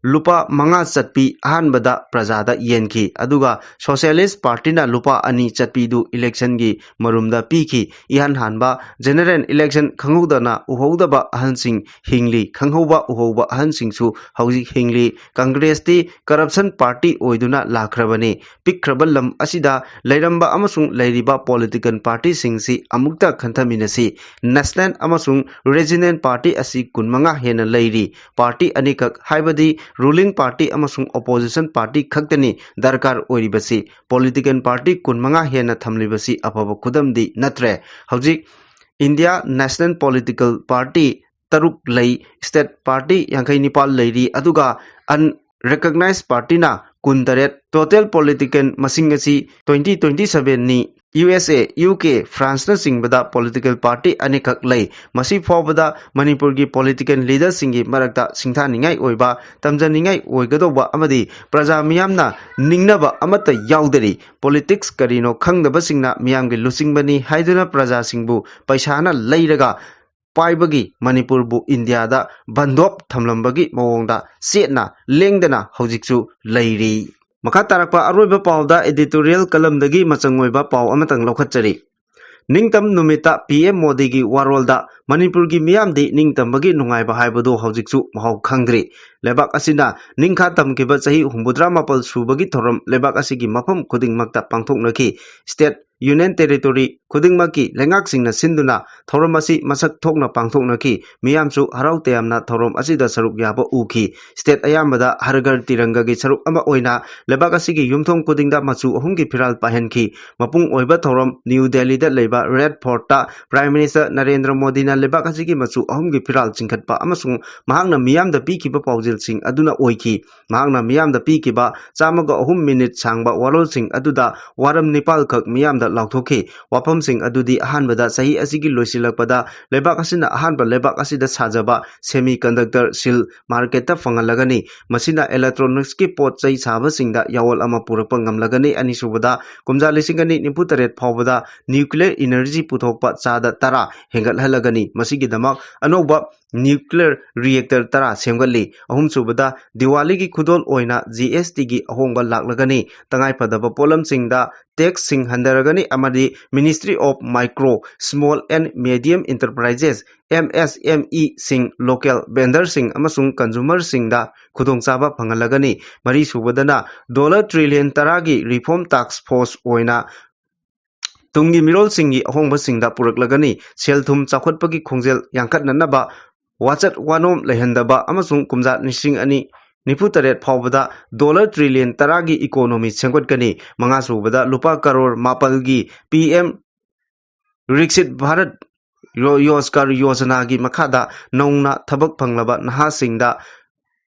ꯂꯨꯄꯥ ꯃꯉꯥ ꯆꯠꯄꯤ ꯑꯍꯥꯟꯕꯗ ꯄ꯭ꯔꯖꯥꯗ ꯌꯦꯟꯈꯤ, ꯑꯗꯨꯒ Socialist Partyꯅ ꯂꯨꯄꯥ ꯑꯅꯤ ꯆꯠꯄꯤꯗꯨ electionꯒꯤ ꯃꯔꯨꯝꯗ ꯄꯤꯈꯤ꯫ ꯏꯍꯥꯟ ꯍꯥꯟꯕ general election ꯈꯪꯍꯧꯗꯅ ꯎꯍꯧꯗꯕ ꯑꯍꯜꯁꯤꯡ ꯍꯤꯡꯂꯤ, ꯈꯪꯍꯧꯕ ꯎꯍꯧꯕ ꯑꯍꯜꯁꯤꯡꯁꯨ ꯍꯧꯖꯤꯛ ꯍꯤꯡꯂꯤ꯫ Congressꯇꯤ corruption party ꯑꯣꯏꯗꯨꯅ ꯂꯥꯛꯈ꯭ꯔꯕꯅꯤ꯫ ꯄꯤꯛꯈ꯭ꯔꯕ ꯂꯝ ꯑꯁꯤꯗ ꯂꯩꯔꯝꯕ ꯑꯃꯁꯨꯡ ꯂꯩꯔꯤꯕ political partyꯁꯤꯡꯁꯤ ꯑꯃꯨꯛꯇ ꯈꯟꯊꯃꯤꯟꯅꯁꯤ꯫ National ꯑꯃꯁꯨꯡ regional party ꯑꯁꯤ ꯀꯨꯟꯃꯉꯥ ꯍꯦꯟꯅ ꯂꯩꯔꯤ꯫ Party ꯑꯅꯤꯈꯛ, ꯍꯥꯏꯕꯗꯤ ruling party ꯑꯃꯁꯨꯡ opposition party ꯈꯛꯇꯅꯤ ꯗꯔꯀꯥꯔ ꯑꯣꯏꯔꯤꯕꯁꯤ꯫ Political party ꯀꯨꯟꯃꯉꯥ ꯍꯦꯟꯅ ꯊꯝꯂꯤꯕꯁꯤ ꯑꯐꯕ ꯈꯨꯗꯝꯗꯤ ꯅꯠꯇ꯭ꯔꯦ꯫ ꯍꯧꯖꯤꯛ India National Political Party ꯇꯔꯨꯛ ꯂꯩ, state party ꯌꯥꯡꯈꯩ ꯅꯤꯄꯥꯜ ꯂꯩꯔꯤ, ꯑꯗꯨꯒ unrecognized partyꯅ ꯀꯨꯟꯇꯔꯦꯠ꯫ Total political ꯃꯁꯤꯡ ꯑꯁꯤ twenty twenty sevenꯅꯤ꯫ USA, UK, Franceꯅꯆꯤꯡꯕꯗ political party ꯑꯅꯤꯈꯛ ꯂꯩ꯫ ꯃꯁꯤ ꯐꯥꯎꯕꯗ ꯃꯅꯤꯄꯨꯔꯒꯤ political leaderꯁꯤꯡꯒꯤ ꯃꯔꯛꯇ ꯁꯤꯡꯊꯥꯅꯤꯡꯉꯥꯏ ꯑꯣꯏꯕ, ꯇꯝꯖꯅꯤꯡꯉꯥꯏ ꯑꯣꯏꯒꯗꯧꯕ ꯑꯃꯗꯤ ꯄ꯭ꯔꯖꯥ ꯃꯤꯌꯥꯝꯅ ꯅꯤꯡꯅꯕ ꯑꯃꯠꯇ ꯌꯥꯎꯗꯔꯤ꯫ Politics ꯀꯔꯤꯅꯣ ꯈꯪꯗꯕꯁꯤꯡꯅ ꯃꯤꯌꯥꯝꯒꯤ ꯂꯨꯆꯤꯡꯕꯅꯤ ꯍꯥꯏꯗꯨꯅ ꯄ꯭ꯔꯖꯥꯁꯤꯡꯕꯨ ꯄꯩꯁꯥꯅ ꯂꯩꯔꯒ ꯄꯥꯏꯕꯒꯤ ꯃꯅꯤꯄꯨꯔꯕꯨ ꯏꯟꯗꯤꯌꯥꯗ ꯕꯟꯗꯣꯞ ꯊꯝꯂꯝꯕꯒꯤ ꯃꯑꯣꯡꯗ ꯆꯦꯠꯅ ꯂꯦꯡꯗꯅ ꯍꯧꯖꯤꯛꯁꯨ ꯂꯩꯔꯤ꯫ ꯃꯈꯥ ꯇꯥꯔꯛꯄ ꯑꯔꯣꯏꯕ ꯄꯥꯎꯗ editorial columnꯗꯒꯤ ꯃꯆꯪ ꯑꯣꯏꯕ ꯄꯥꯎ ꯑꯃꯇꯪ ꯂꯧꯈꯠꯆꯔꯤ꯫ ꯅꯤꯡꯇꯝ ꯅꯨꯃꯤꯠꯇ PM ꯃꯣꯗꯤꯒꯤ ꯋꯥꯔꯣꯜꯗ ꯃꯅꯤꯄꯨꯔꯒꯤ ꯃꯤꯌꯥꯝꯗꯤ ꯅꯤꯡꯇꯝꯕꯒꯤ ꯅꯨꯡꯉꯥꯏꯕ ꯍꯥꯏꯕꯗꯨ ꯍꯧꯖꯤꯛꯁꯨ ꯃꯍꯥꯎ ꯈꯪꯗ꯭ꯔꯤ꯫ ꯂꯩꯕꯥꯛ ꯑꯁꯤꯅ ꯅꯤꯡꯈꯥ ꯇꯝꯈꯤꯕ ꯆꯍꯤ ꯍꯨꯝꯐꯨꯇꯔꯥ ꯃꯥꯄꯜ ꯁꯨꯕꯒꯤ ꯊꯧꯔꯝ ꯂꯩꯕꯥꯛ ꯑꯁꯤꯒꯤ ꯃꯐꯝ ꯈꯨꯗꯤꯡꯃꯛꯇ ꯄꯥꯡꯊꯣꯛꯅꯈꯤ꯫ State Union Territory ꯈꯨꯗꯤꯡꯃꯛꯀꯤ ꯂꯩꯉꯥꯛꯁꯤꯡꯅ ꯁꯤꯟꯗꯨꯅ ꯊꯧꯔꯝ ꯑꯁꯤ ꯃꯁꯛ ꯊꯣꯛꯅ ꯄꯥꯡꯊꯣꯛꯅꯈꯤ꯫ ꯃꯤꯌꯥꯝꯁꯨ ꯍꯔꯥꯎ ꯇꯌꯥꯝꯅ ꯊꯧꯔꯝ ꯑꯁꯤꯗ ꯁꯔꯨꯛ ꯌꯥꯕ ꯎꯈꯤ꯫ State ꯑꯌꯥꯝꯕꯗ ꯍꯔ ꯘꯔ ꯇꯤꯔꯪꯒꯒꯤ ꯁꯔꯨꯛ ꯑꯃ ꯑꯣꯏꯅ ꯂꯩꯕꯥꯛ ꯑꯁꯤꯒꯤ ꯌꯨꯝꯊꯣꯡ ꯈꯨꯗꯤꯡꯗ ꯃꯆꯨ ꯑꯍꯨꯝꯒꯤ ꯐꯤꯔꯥꯜ ꯄꯥꯏꯍꯟꯈꯤ꯫ ꯃꯄꯨꯡ ꯑꯣꯏꯕ ꯊꯧꯔꯝ ꯅ꯭ꯌꯨ ꯗꯦꯜꯂꯤꯗ ꯂꯩꯕ Red Fortꯇ Prime Minister ꯅꯔꯦꯟꯗ꯭ꯔ ꯃꯣꯗꯤꯅ ꯂꯩꯕꯥꯛ ꯑꯁꯤꯒꯤ ꯃꯆꯨ ꯑꯍꯨꯝꯒꯤ ꯐꯤꯔꯥꯜ ꯆꯤꯡꯈꯠꯄ ꯑꯃꯁꯨꯡ ꯃꯍꯥꯛꯅ ꯃꯤꯌꯥꯝꯗ ꯄꯤꯈꯤꯕ ꯄꯥꯎꯖꯦꯜꯁꯤꯡ ꯑꯗꯨꯅ ꯑꯣꯏꯈꯤ꯫ ꯃꯍꯥꯛꯅ ꯃꯤꯌꯥꯝꯗ ꯄꯤꯈꯤꯕ ꯆꯥꯝꯃꯒ ꯑꯍꯨꯝ ꯃꯤꯅꯤꯠ ꯁꯥꯡꯕ ꯋꯥꯔꯣꯜꯁꯤꯡ ꯑꯗꯨꯗ ꯋꯥꯔꯝ ꯅꯤꯄꯥꯜꯈꯛ ꯃꯤꯌꯥꯝꯗ ꯂꯥꯎꯊꯣꯛꯈꯤ꯫ ꯋꯥꯐꯝꯁꯤꯡ ꯑꯗꯨꯗꯤ ꯑꯍꯥꯟꯕꯗ, ꯆꯍꯤ ꯑꯁꯤꯒꯤ ꯂꯣꯏꯁꯤꯜꯂꯛꯄꯗ ꯂꯩꯕꯥꯛ ꯑꯁꯤꯅ ꯑꯍꯥꯟꯕ ꯂꯩꯕꯥꯛ ꯑꯁꯤꯗ ꯁꯥꯖꯕ semiconductor seal marketꯇ ꯐꯪꯍꯜꯂꯒꯅꯤ꯫ ꯃꯁꯤꯅ electronicsꯀꯤ ꯄꯣꯠ ꯆꯩ ꯁꯥꯕꯁꯤꯡꯗ ꯌꯥꯑꯣꯜ ꯑꯃ ꯄꯨꯔꯛꯄ ꯉꯝꯂꯒꯅꯤ꯫ ꯑꯅꯤꯁꯨꯕꯗ, ꯀꯨꯝꯖꯥ ꯂꯤꯁꯤꯡ ꯑꯅꯤ ꯅꯤꯐꯨ ꯇꯔꯦꯠ ꯐꯥꯎꯕꯗ nuclear energy ꯄꯨꯊꯣꯛꯄ ꯆꯥꯗ ꯇꯔꯥ ꯍꯦꯟꯒꯠꯍꯜꯂꯒꯅꯤ꯫ ꯃꯁꯤꯒꯤꯗꯃꯛ ꯑꯅꯧꯕ nuclear reactor ꯇꯔꯥ ꯁꯦꯝꯒꯠꯂꯤ꯫ ꯑꯍꯨꯝꯁꯨꯕꯗ, ꯗꯤꯋꯥꯂꯤꯒꯤ ꯈꯨꯗꯣꯜ ꯑꯣꯏꯅ GSTꯒꯤ ꯑꯍꯣꯡꯕ ꯂꯥꯛꯂꯒꯅꯤ꯫ ꯇꯉꯥꯏꯐꯗꯕ ꯄꯣꯠꯂꯝꯁꯤꯡꯗ taxꯁꯤꯡ ꯍꯟꯊꯔꯒꯅꯤ ꯑꯃꯗꯤ Ministry of Micro, Small and Medium Enterprises, MSMEꯁꯤꯡ, local vendorꯁꯤꯡ ꯑꯃꯁꯨꯡ consumerꯁꯤꯡꯗ ꯈꯨꯗꯣꯡꯆꯥꯕ ꯐꯪꯍꯜꯂꯒꯅꯤ꯫ ꯃꯔꯤꯁꯨꯕꯗꯅ, dollar trillion ꯇꯔꯥꯒꯤ reform task force ꯑꯣꯏꯅ ꯇꯨꯡꯒꯤ ꯃꯤꯔꯣꯜꯁꯤꯡꯒꯤ ꯑꯍꯣꯡꯕꯁꯤꯡꯗ ꯄꯨꯔꯛꯂꯒꯅꯤ꯫ ꯁꯦꯜ ꯊꯨꯝ ꯆꯥꯎꯈꯠꯄꯒꯤ ꯈꯣꯡꯖꯦꯜ ꯌꯥꯡꯈꯠꯅꯅꯕ ꯋꯥꯆꯠ ꯋꯥꯅꯣꯝ ꯂꯩꯍꯟꯗꯕ ꯑꯃꯁꯨꯡ ꯀꯨꯝꯖꯥ ꯂꯤꯁꯤꯡ ꯑꯅꯤ ꯅꯤꯐꯨ ꯇꯔꯦꯠ ꯐꯥꯎꯕꯗ dollar trillion ꯇꯔꯥꯒꯤ economy ꯁꯦꯝꯒꯠꯀꯅꯤ꯫ ꯃꯉꯥꯁꯨꯕꯗ, ꯂꯨꯄꯥ ꯀꯔꯣꯔ ꯃꯥꯄꯜꯒꯤ PM Viksit Bharat ꯔꯣ-, ꯔꯣꯖꯒꯥꯔ ꯌꯣꯖꯅꯥꯒꯤ ꯃꯈꯥꯗ ꯅꯧꯅ ꯊꯕꯛ ꯐꯪꯂꯕ ꯅꯍꯥꯁꯤꯡꯗ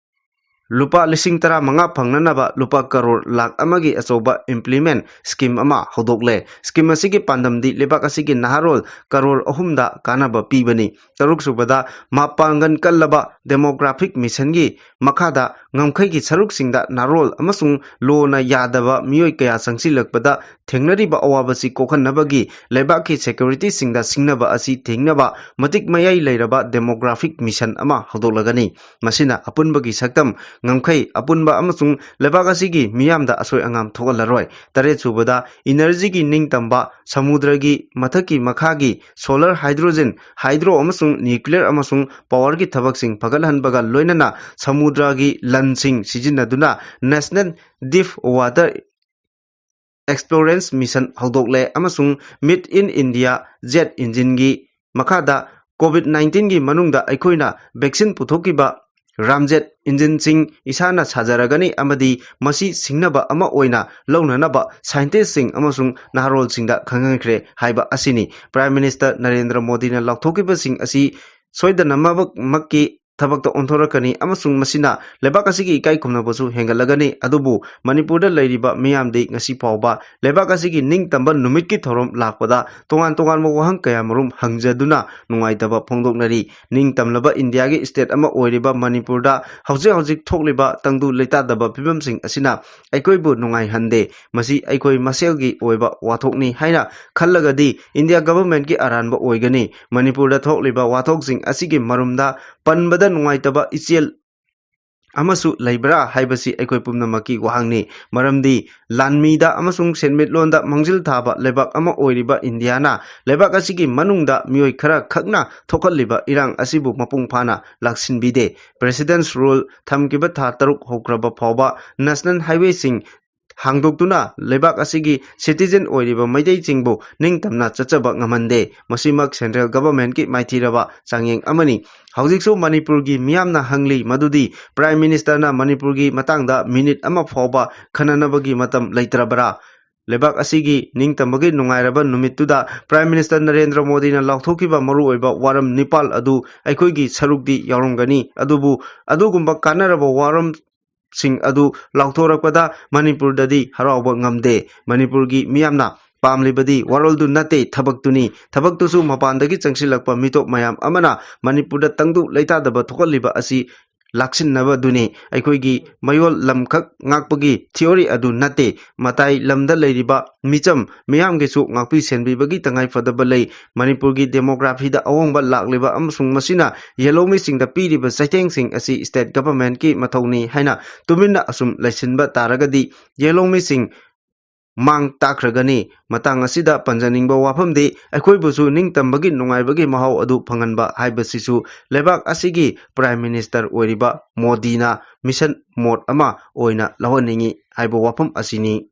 ꯂꯨꯄꯥ ꯂꯤꯁꯤꯡ ꯇꯔꯥ ꯃꯉꯥ ꯐꯪꯅꯅꯕ ꯂꯨꯄꯥ ꯀꯔꯣꯔ ꯂꯥꯈ ꯑꯃꯒꯤ ꯑꯆꯧꯕ employment scheme ꯑꯃ ꯍꯧꯗꯣꯛꯂꯦ꯫ Scheme ꯑꯁꯤꯒꯤ ꯄꯥꯟꯗꯝꯗꯤ ꯂꯩꯕꯥꯛ ꯑꯁꯤꯒꯤ ꯅꯍꯥꯔꯣꯜ ꯀꯔꯣꯔ ꯑꯍꯨꯝꯗ ꯀꯥꯟꯅꯕ ꯄꯤꯕꯅꯤ꯫ ꯇꯔꯨꯛꯁꯨꯕꯗ, ꯃꯄꯥꯡꯒꯜ ꯀꯜꯂꯕ demographic missionꯒꯤ ꯃꯈꯥꯗ ꯉꯝꯈꯩꯒꯤ ꯁꯔꯨꯛꯁꯤꯡꯗ ꯅꯍꯥꯔꯣꯜ ꯑꯃꯁꯨꯡ ꯂꯣꯅ ꯌꯥꯗꯕ ꯃꯤꯑꯣꯏ ꯀꯌꯥ ꯆꯪꯁꯤꯜꯂꯛꯄꯗ ꯊꯦꯡꯅꯔꯤꯕ ꯑꯋꯥꯕꯁꯤ ꯀꯣꯛꯍꯟꯅꯕꯒꯤ ꯂꯩꯕꯥꯛꯀꯤ securityꯁꯤꯡꯗ ꯁꯤꯡꯅꯕ ꯑꯁꯤ ꯊꯤꯡꯅꯕ ꯃꯇꯤꯛ ꯃꯌꯥꯏ ꯂꯩꯔꯕ demographic mission ꯑꯃ ꯍꯧꯗꯣꯛꯂꯒꯅꯤ꯫ ꯃꯁꯤꯅ ꯑꯄꯨꯟꯕꯒꯤ ꯁꯛꯇꯝ, ꯉꯝꯈꯩ, ꯑꯄꯨꯟꯕ ꯑꯃꯁꯨꯡ ꯂꯩꯕꯥꯛ ꯑꯁꯤꯒꯤ ꯃꯤꯌꯥꯝꯗ ꯑꯁꯣꯏ ꯑꯉꯥꯝ ꯊꯣꯛꯍꯜꯂꯔꯣꯏ꯫ ꯇꯔꯦꯠꯁꯨꯕꯗ, energyꯒꯤ ꯅꯤꯡꯇꯝꯕ, ꯁꯃꯨꯗ꯭ꯔꯒꯤ ꯃꯊꯛꯀꯤ ꯃꯈꯥꯒꯤ, solar, hydrogen, hydro ꯑꯃꯁꯨꯡ nuclear ꯑꯃꯁꯨꯡ powerꯒꯤ ꯊꯕꯛꯁꯤꯡ ꯐꯒꯠꯍꯟꯕꯒ ꯂꯣꯏꯅꯅ ꯁꯃꯨꯗ꯭ꯔꯒꯤ ꯂꯟꯁꯤꯡ ꯁꯤꯖꯤꯟꯅꯗꯨꯅ national deep water Experience Mission ꯍꯧꯗꯣꯛꯂꯦ ꯑꯃꯁꯨꯡ Made in India Jet Engine ꯒꯤ ꯃꯈꯥꯗ COVID nineteen ꯒꯤ ꯃꯅꯨꯡꯗ ꯑꯩꯈꯣꯏꯅ vaccine ꯄꯨꯊꯣꯛꯈꯤꯕ ꯔꯥꯝꯖꯦꯠ ꯏꯟꯖꯤꯟꯁꯤꯡ ꯏꯁꯥꯅ ꯁꯥꯖꯔꯒꯅꯤ ꯑꯃꯗꯤ ꯃꯁꯤ ꯁꯤꯡꯅꯕ ꯑꯃ ꯑꯣꯏꯅ ꯂꯧꯅꯅꯕ scientist ꯁꯤꯡ ꯑꯃꯁꯨꯡ ꯅꯍꯥꯔꯣꯜꯁꯤꯡꯗ ꯈꯪꯍꯟꯈ꯭ꯔꯦ ꯍꯥꯏꯕ ꯑꯁꯤꯅꯤ꯫ Prime Minister ꯅꯔꯦꯟꯗ꯭ꯔ ꯃꯣꯗꯤꯅ ꯂꯥꯎꯊꯣꯛꯈꯤꯕꯁꯤꯡ ꯑꯁꯤ ꯁꯣꯏꯗꯅꯃꯛꯀꯤ ꯊꯕꯛꯇ ꯑꯣꯟꯊꯣꯔꯛꯀꯅꯤ ꯑꯃꯁꯨꯡ ꯃꯁꯤꯅ ꯂꯩꯕꯥꯛ ꯑꯁꯤꯒꯤ ꯏꯀꯥꯏ ꯈꯨꯝꯅꯕꯁꯨ ꯍꯦꯟꯒꯠꯂꯒꯅꯤ꯫ ꯑꯗꯨꯕꯨ ꯃꯅꯤꯄꯨꯔꯗ ꯂꯩꯔꯤꯕ ꯃꯤꯌꯥꯝꯗꯤ ꯉꯁꯤ ꯐꯥꯎꯕ ꯂꯩꯕꯥꯛ ꯑꯁꯤꯒꯤ ꯅꯤꯡꯇꯝꯕ ꯅꯨꯃꯤꯠꯀꯤ ꯊꯧꯔꯝ ꯂꯥꯛꯄꯗ ꯇꯣꯉꯥꯟ ꯇꯣꯉꯥꯟꯕ ꯋꯥꯍꯪ ꯀꯌꯥꯃꯔꯨꯝ ꯍꯪꯖꯗꯨꯅ ꯅꯨꯡꯉꯥꯏꯇꯕ ꯐꯣꯡꯗꯣꯛꯅꯔꯤ꯫ ꯅꯤꯡꯇꯝꯂꯕ ꯏꯟꯗꯤꯌꯥꯒꯤ state ꯑꯃ ꯑꯣꯏꯔꯤꯕ ꯃꯅꯤꯄꯨꯔꯗ ꯍꯧꯖꯤꯛ ꯍꯧꯖꯤꯛ ꯊꯣꯛꯂꯤꯕ ꯇꯪꯗꯨ ꯂꯩꯇꯥꯗꯕ ꯐꯤꯕꯝꯁꯤꯡ ꯑꯁꯤꯅ ꯑꯩꯈꯣꯏꯕꯨ ꯅꯨꯡꯉꯥꯏꯍꯟꯗꯦ꯫ ꯃꯁꯤ ꯑꯩꯈꯣꯏ ꯃꯁꯦꯜꯒꯤ ꯑꯣꯏꯕ ꯋꯥꯊꯣꯛꯅꯤ ꯍꯥꯏꯅ ꯈꯜꯂꯒꯗꯤ ꯏꯟꯗꯤꯌꯥ government ꯀꯤ ꯑꯔꯥꯟꯕ ꯑꯣꯏꯒꯅꯤ꯫ ꯃꯅꯤꯄꯨꯔꯗ ꯊꯣꯛꯂꯤꯕ ꯋꯥꯊꯣꯛꯁꯤꯡ ꯑꯁꯤꯒꯤ ꯃꯔꯨꯝꯗ ꯄꯟꯕꯗ ꯅꯨꯡꯉꯥꯏꯇꯕ ꯏꯆꯦꯜ ꯑꯃꯁꯨ ꯂꯩꯕ꯭ꯔꯥ ꯍꯥꯏꯕꯁꯤ ꯑꯩꯈꯣꯏ ꯄꯨꯝꯅꯃꯛꯀꯤ ꯋꯥꯍꯪꯅꯤ꯫ ꯃꯔꯝꯗꯤ ꯂꯥꯟꯃꯤꯗ ꯑꯃꯁꯨꯡ ꯁꯦꯟꯃꯤꯠꯂꯣꯟꯗ ꯃꯥꯡꯖꯤꯜ ꯊꯥꯕ ꯂꯩꯕꯥꯛ ꯑꯃ ꯑꯣꯏꯔꯤꯕ ꯏꯟꯗꯤꯌꯥꯅ ꯂꯩꯕꯥꯛ ꯑꯁꯤꯒꯤ ꯃꯅꯨꯡꯗ ꯃꯤꯑꯣꯏ ꯈꯔ ꯈꯛꯅ ꯊꯣꯛꯍꯜꯂꯤꯕ ꯏꯔꯥꯡ ꯑꯁꯤꯕꯨ ꯃꯄꯨꯡ ꯐꯥꯅ ꯂꯥꯛꯁꯤꯟꯕꯤꯗꯦ꯫ President's Rule ꯊꯝꯈꯤꯕ ꯊꯥ ꯇꯔꯨꯛ ꯍꯧꯈ꯭ꯔꯕ ꯐꯥꯎꯕ national highway ꯁꯤꯡ ꯍꯥꯡꯗꯣꯛꯇꯨꯅ ꯂꯩꯕꯥꯛ ꯑꯁꯤꯒꯤ citizen ꯑꯣꯏꯔꯤꯕ ꯃꯩꯇꯩꯁꯤꯡꯕꯨ ꯅꯤꯡꯇꯝꯅ ꯆꯠꯆꯕ ꯉꯝꯍꯟꯗꯦ꯫ ꯃꯁꯤꯃꯛ central government ꯀꯤ ꯃꯥꯏꯊꯤꯔꯕ ꯆꯥꯡꯌꯦꯡ ꯑꯃꯅꯤ꯫ ꯍꯧꯖꯤꯛꯁꯨ ꯃꯅꯤꯄꯨꯔꯒꯤ ꯃꯤꯌꯥꯝꯅ ꯍꯪꯂꯤ ꯃꯗꯨꯗꯤ Prime Minister ꯅ ꯃꯅꯤꯄꯨꯔꯒꯤ ꯃꯇꯥꯡꯗ minute ꯑꯃ ꯐꯥꯎꯕ ꯈꯟꯅꯅꯕꯒꯤ ꯃꯇꯝ ꯂꯩꯇ꯭ꯔꯕ꯭ꯔꯥ? ꯂꯩꯕꯥꯛ ꯑꯁꯤꯒꯤ ꯅꯤꯡꯇꯝꯕꯒꯤ ꯅꯨꯡꯉꯥꯏꯔꯕ ꯅꯨꯃꯤꯠꯇꯨꯗ Prime Minister ꯅꯔꯦꯟꯗ꯭ꯔ ꯃꯣꯗꯤꯅ ꯂꯥꯎꯊꯣꯛꯈꯤꯕ ꯃꯔꯨꯑꯣꯏꯕ ꯋꯥꯔꯝ ꯅꯤꯄꯥꯜ ꯑꯗꯨ ꯑꯩꯈꯣꯏꯒꯤ ꯁꯔꯨꯛꯇꯤ ꯌꯥꯎꯔꯝꯒꯅꯤ꯫ ꯑꯗꯨꯕꯨ ꯑꯗꯨꯒꯨꯝꯕ ꯀꯥꯟꯅꯔꯕ ꯋꯥꯔꯝ ꯁꯤꯡ ꯑꯗꯨ ꯂꯥꯎꯊꯣꯔꯛꯄꯗ ꯃꯅꯤꯄꯨꯔꯗꯗꯤ ꯍꯔꯥꯎꯕ ꯉꯝꯗꯦ꯫ ꯃꯅꯤꯄꯨꯔꯒꯤ ꯃꯤꯌꯥꯝꯅ ꯄꯥꯝꯂꯤꯕꯗꯤ ꯋꯥꯔꯣꯜꯗꯨ ꯅꯠꯇꯦ, ꯊꯕꯛꯇꯨꯅꯤ꯫ ꯊꯕꯛꯇꯨꯁꯨ ꯃꯄꯥꯟꯗꯒꯤ ꯆꯪꯁꯤꯜꯂꯛꯄ ꯃꯤꯇꯣꯞ ꯃꯌꯥꯝ ꯑꯃꯅ ꯃꯅꯤꯄꯨꯔꯗ ꯇꯪꯗꯨ ꯂꯩꯇꯥꯗꯕ ꯊꯣꯛꯍꯜꯂꯤꯕ ꯑꯁꯤ ꯂꯥꯛꯁꯤꯟꯅꯕꯗꯨꯅꯤ꯫ ꯑꯩꯈꯣꯏꯒꯤ ꯃꯌꯣꯜ ꯂꯝꯈꯛ ꯉꯥꯛꯄꯒꯤ theory ꯑꯗꯨ ꯅꯠꯇꯦ꯫ ꯃꯇꯥꯏ ꯂꯝꯗ ꯂꯩꯔꯤꯕ ꯃꯤꯆꯝ ꯃꯤꯌꯥꯝꯒꯤꯁꯨ ꯉꯥꯛꯄꯤ ꯁꯦꯟꯕꯤꯕꯒꯤ ꯇꯉꯥꯏ ꯐꯗꯕ ꯂꯩ꯫ ꯃꯅꯤꯄꯨꯔꯒꯤ demography ꯗ ꯑꯍꯣꯡꯕ ꯂꯥꯛꯂꯤꯕ ꯑꯃꯁꯨꯡ ꯃꯁꯤꯅ ꯌꯦꯜꯍꯧꯃꯤꯁꯤꯡꯗ ꯄꯤꯔꯤꯕ ꯆꯩꯊꯦꯡꯁꯤꯡ ꯑꯁꯤ state government ꯀꯤ ꯃꯊꯧꯅꯤ ꯍꯥꯏꯅ ꯇꯨꯃꯤꯟꯅ ꯑꯁꯨꯝ ꯂꯩꯁꯤꯟꯕ ꯇꯥꯔꯒꯗꯤ ꯌꯦꯜꯍꯧꯃꯤꯁꯤꯡ ꯃꯥꯡ ꯇꯥꯛꯈ꯭ꯔꯒꯅꯤ꯫ ꯃꯇꯥꯡ ꯑꯁꯤꯗ ꯄꯟꯖꯅꯤꯡꯕ ꯋꯥꯐꯝꯗꯤ ꯑꯩꯈꯣꯏꯕꯨꯁꯨ ꯅꯤꯡꯇꯝꯕꯒꯤ ꯅꯨꯡꯉꯥꯏꯕꯒꯤ ꯃꯍꯥꯎ ꯑꯗꯨ ꯐꯪꯍꯟꯕ ꯍꯥꯏꯕꯁꯤꯁꯨ ꯂꯩꯕꯥꯛ ꯑꯁꯤꯒꯤ Prime Minister ꯑꯣꯏꯔꯤꯕ ꯃꯣꯗꯤꯅ mission mode ꯑꯃ ꯑꯣꯏꯅ ꯂꯧꯍꯟꯅꯤꯡꯏ ꯍꯥꯏꯕ ꯋꯥꯐꯝ ꯑꯁꯤꯅꯤ꯫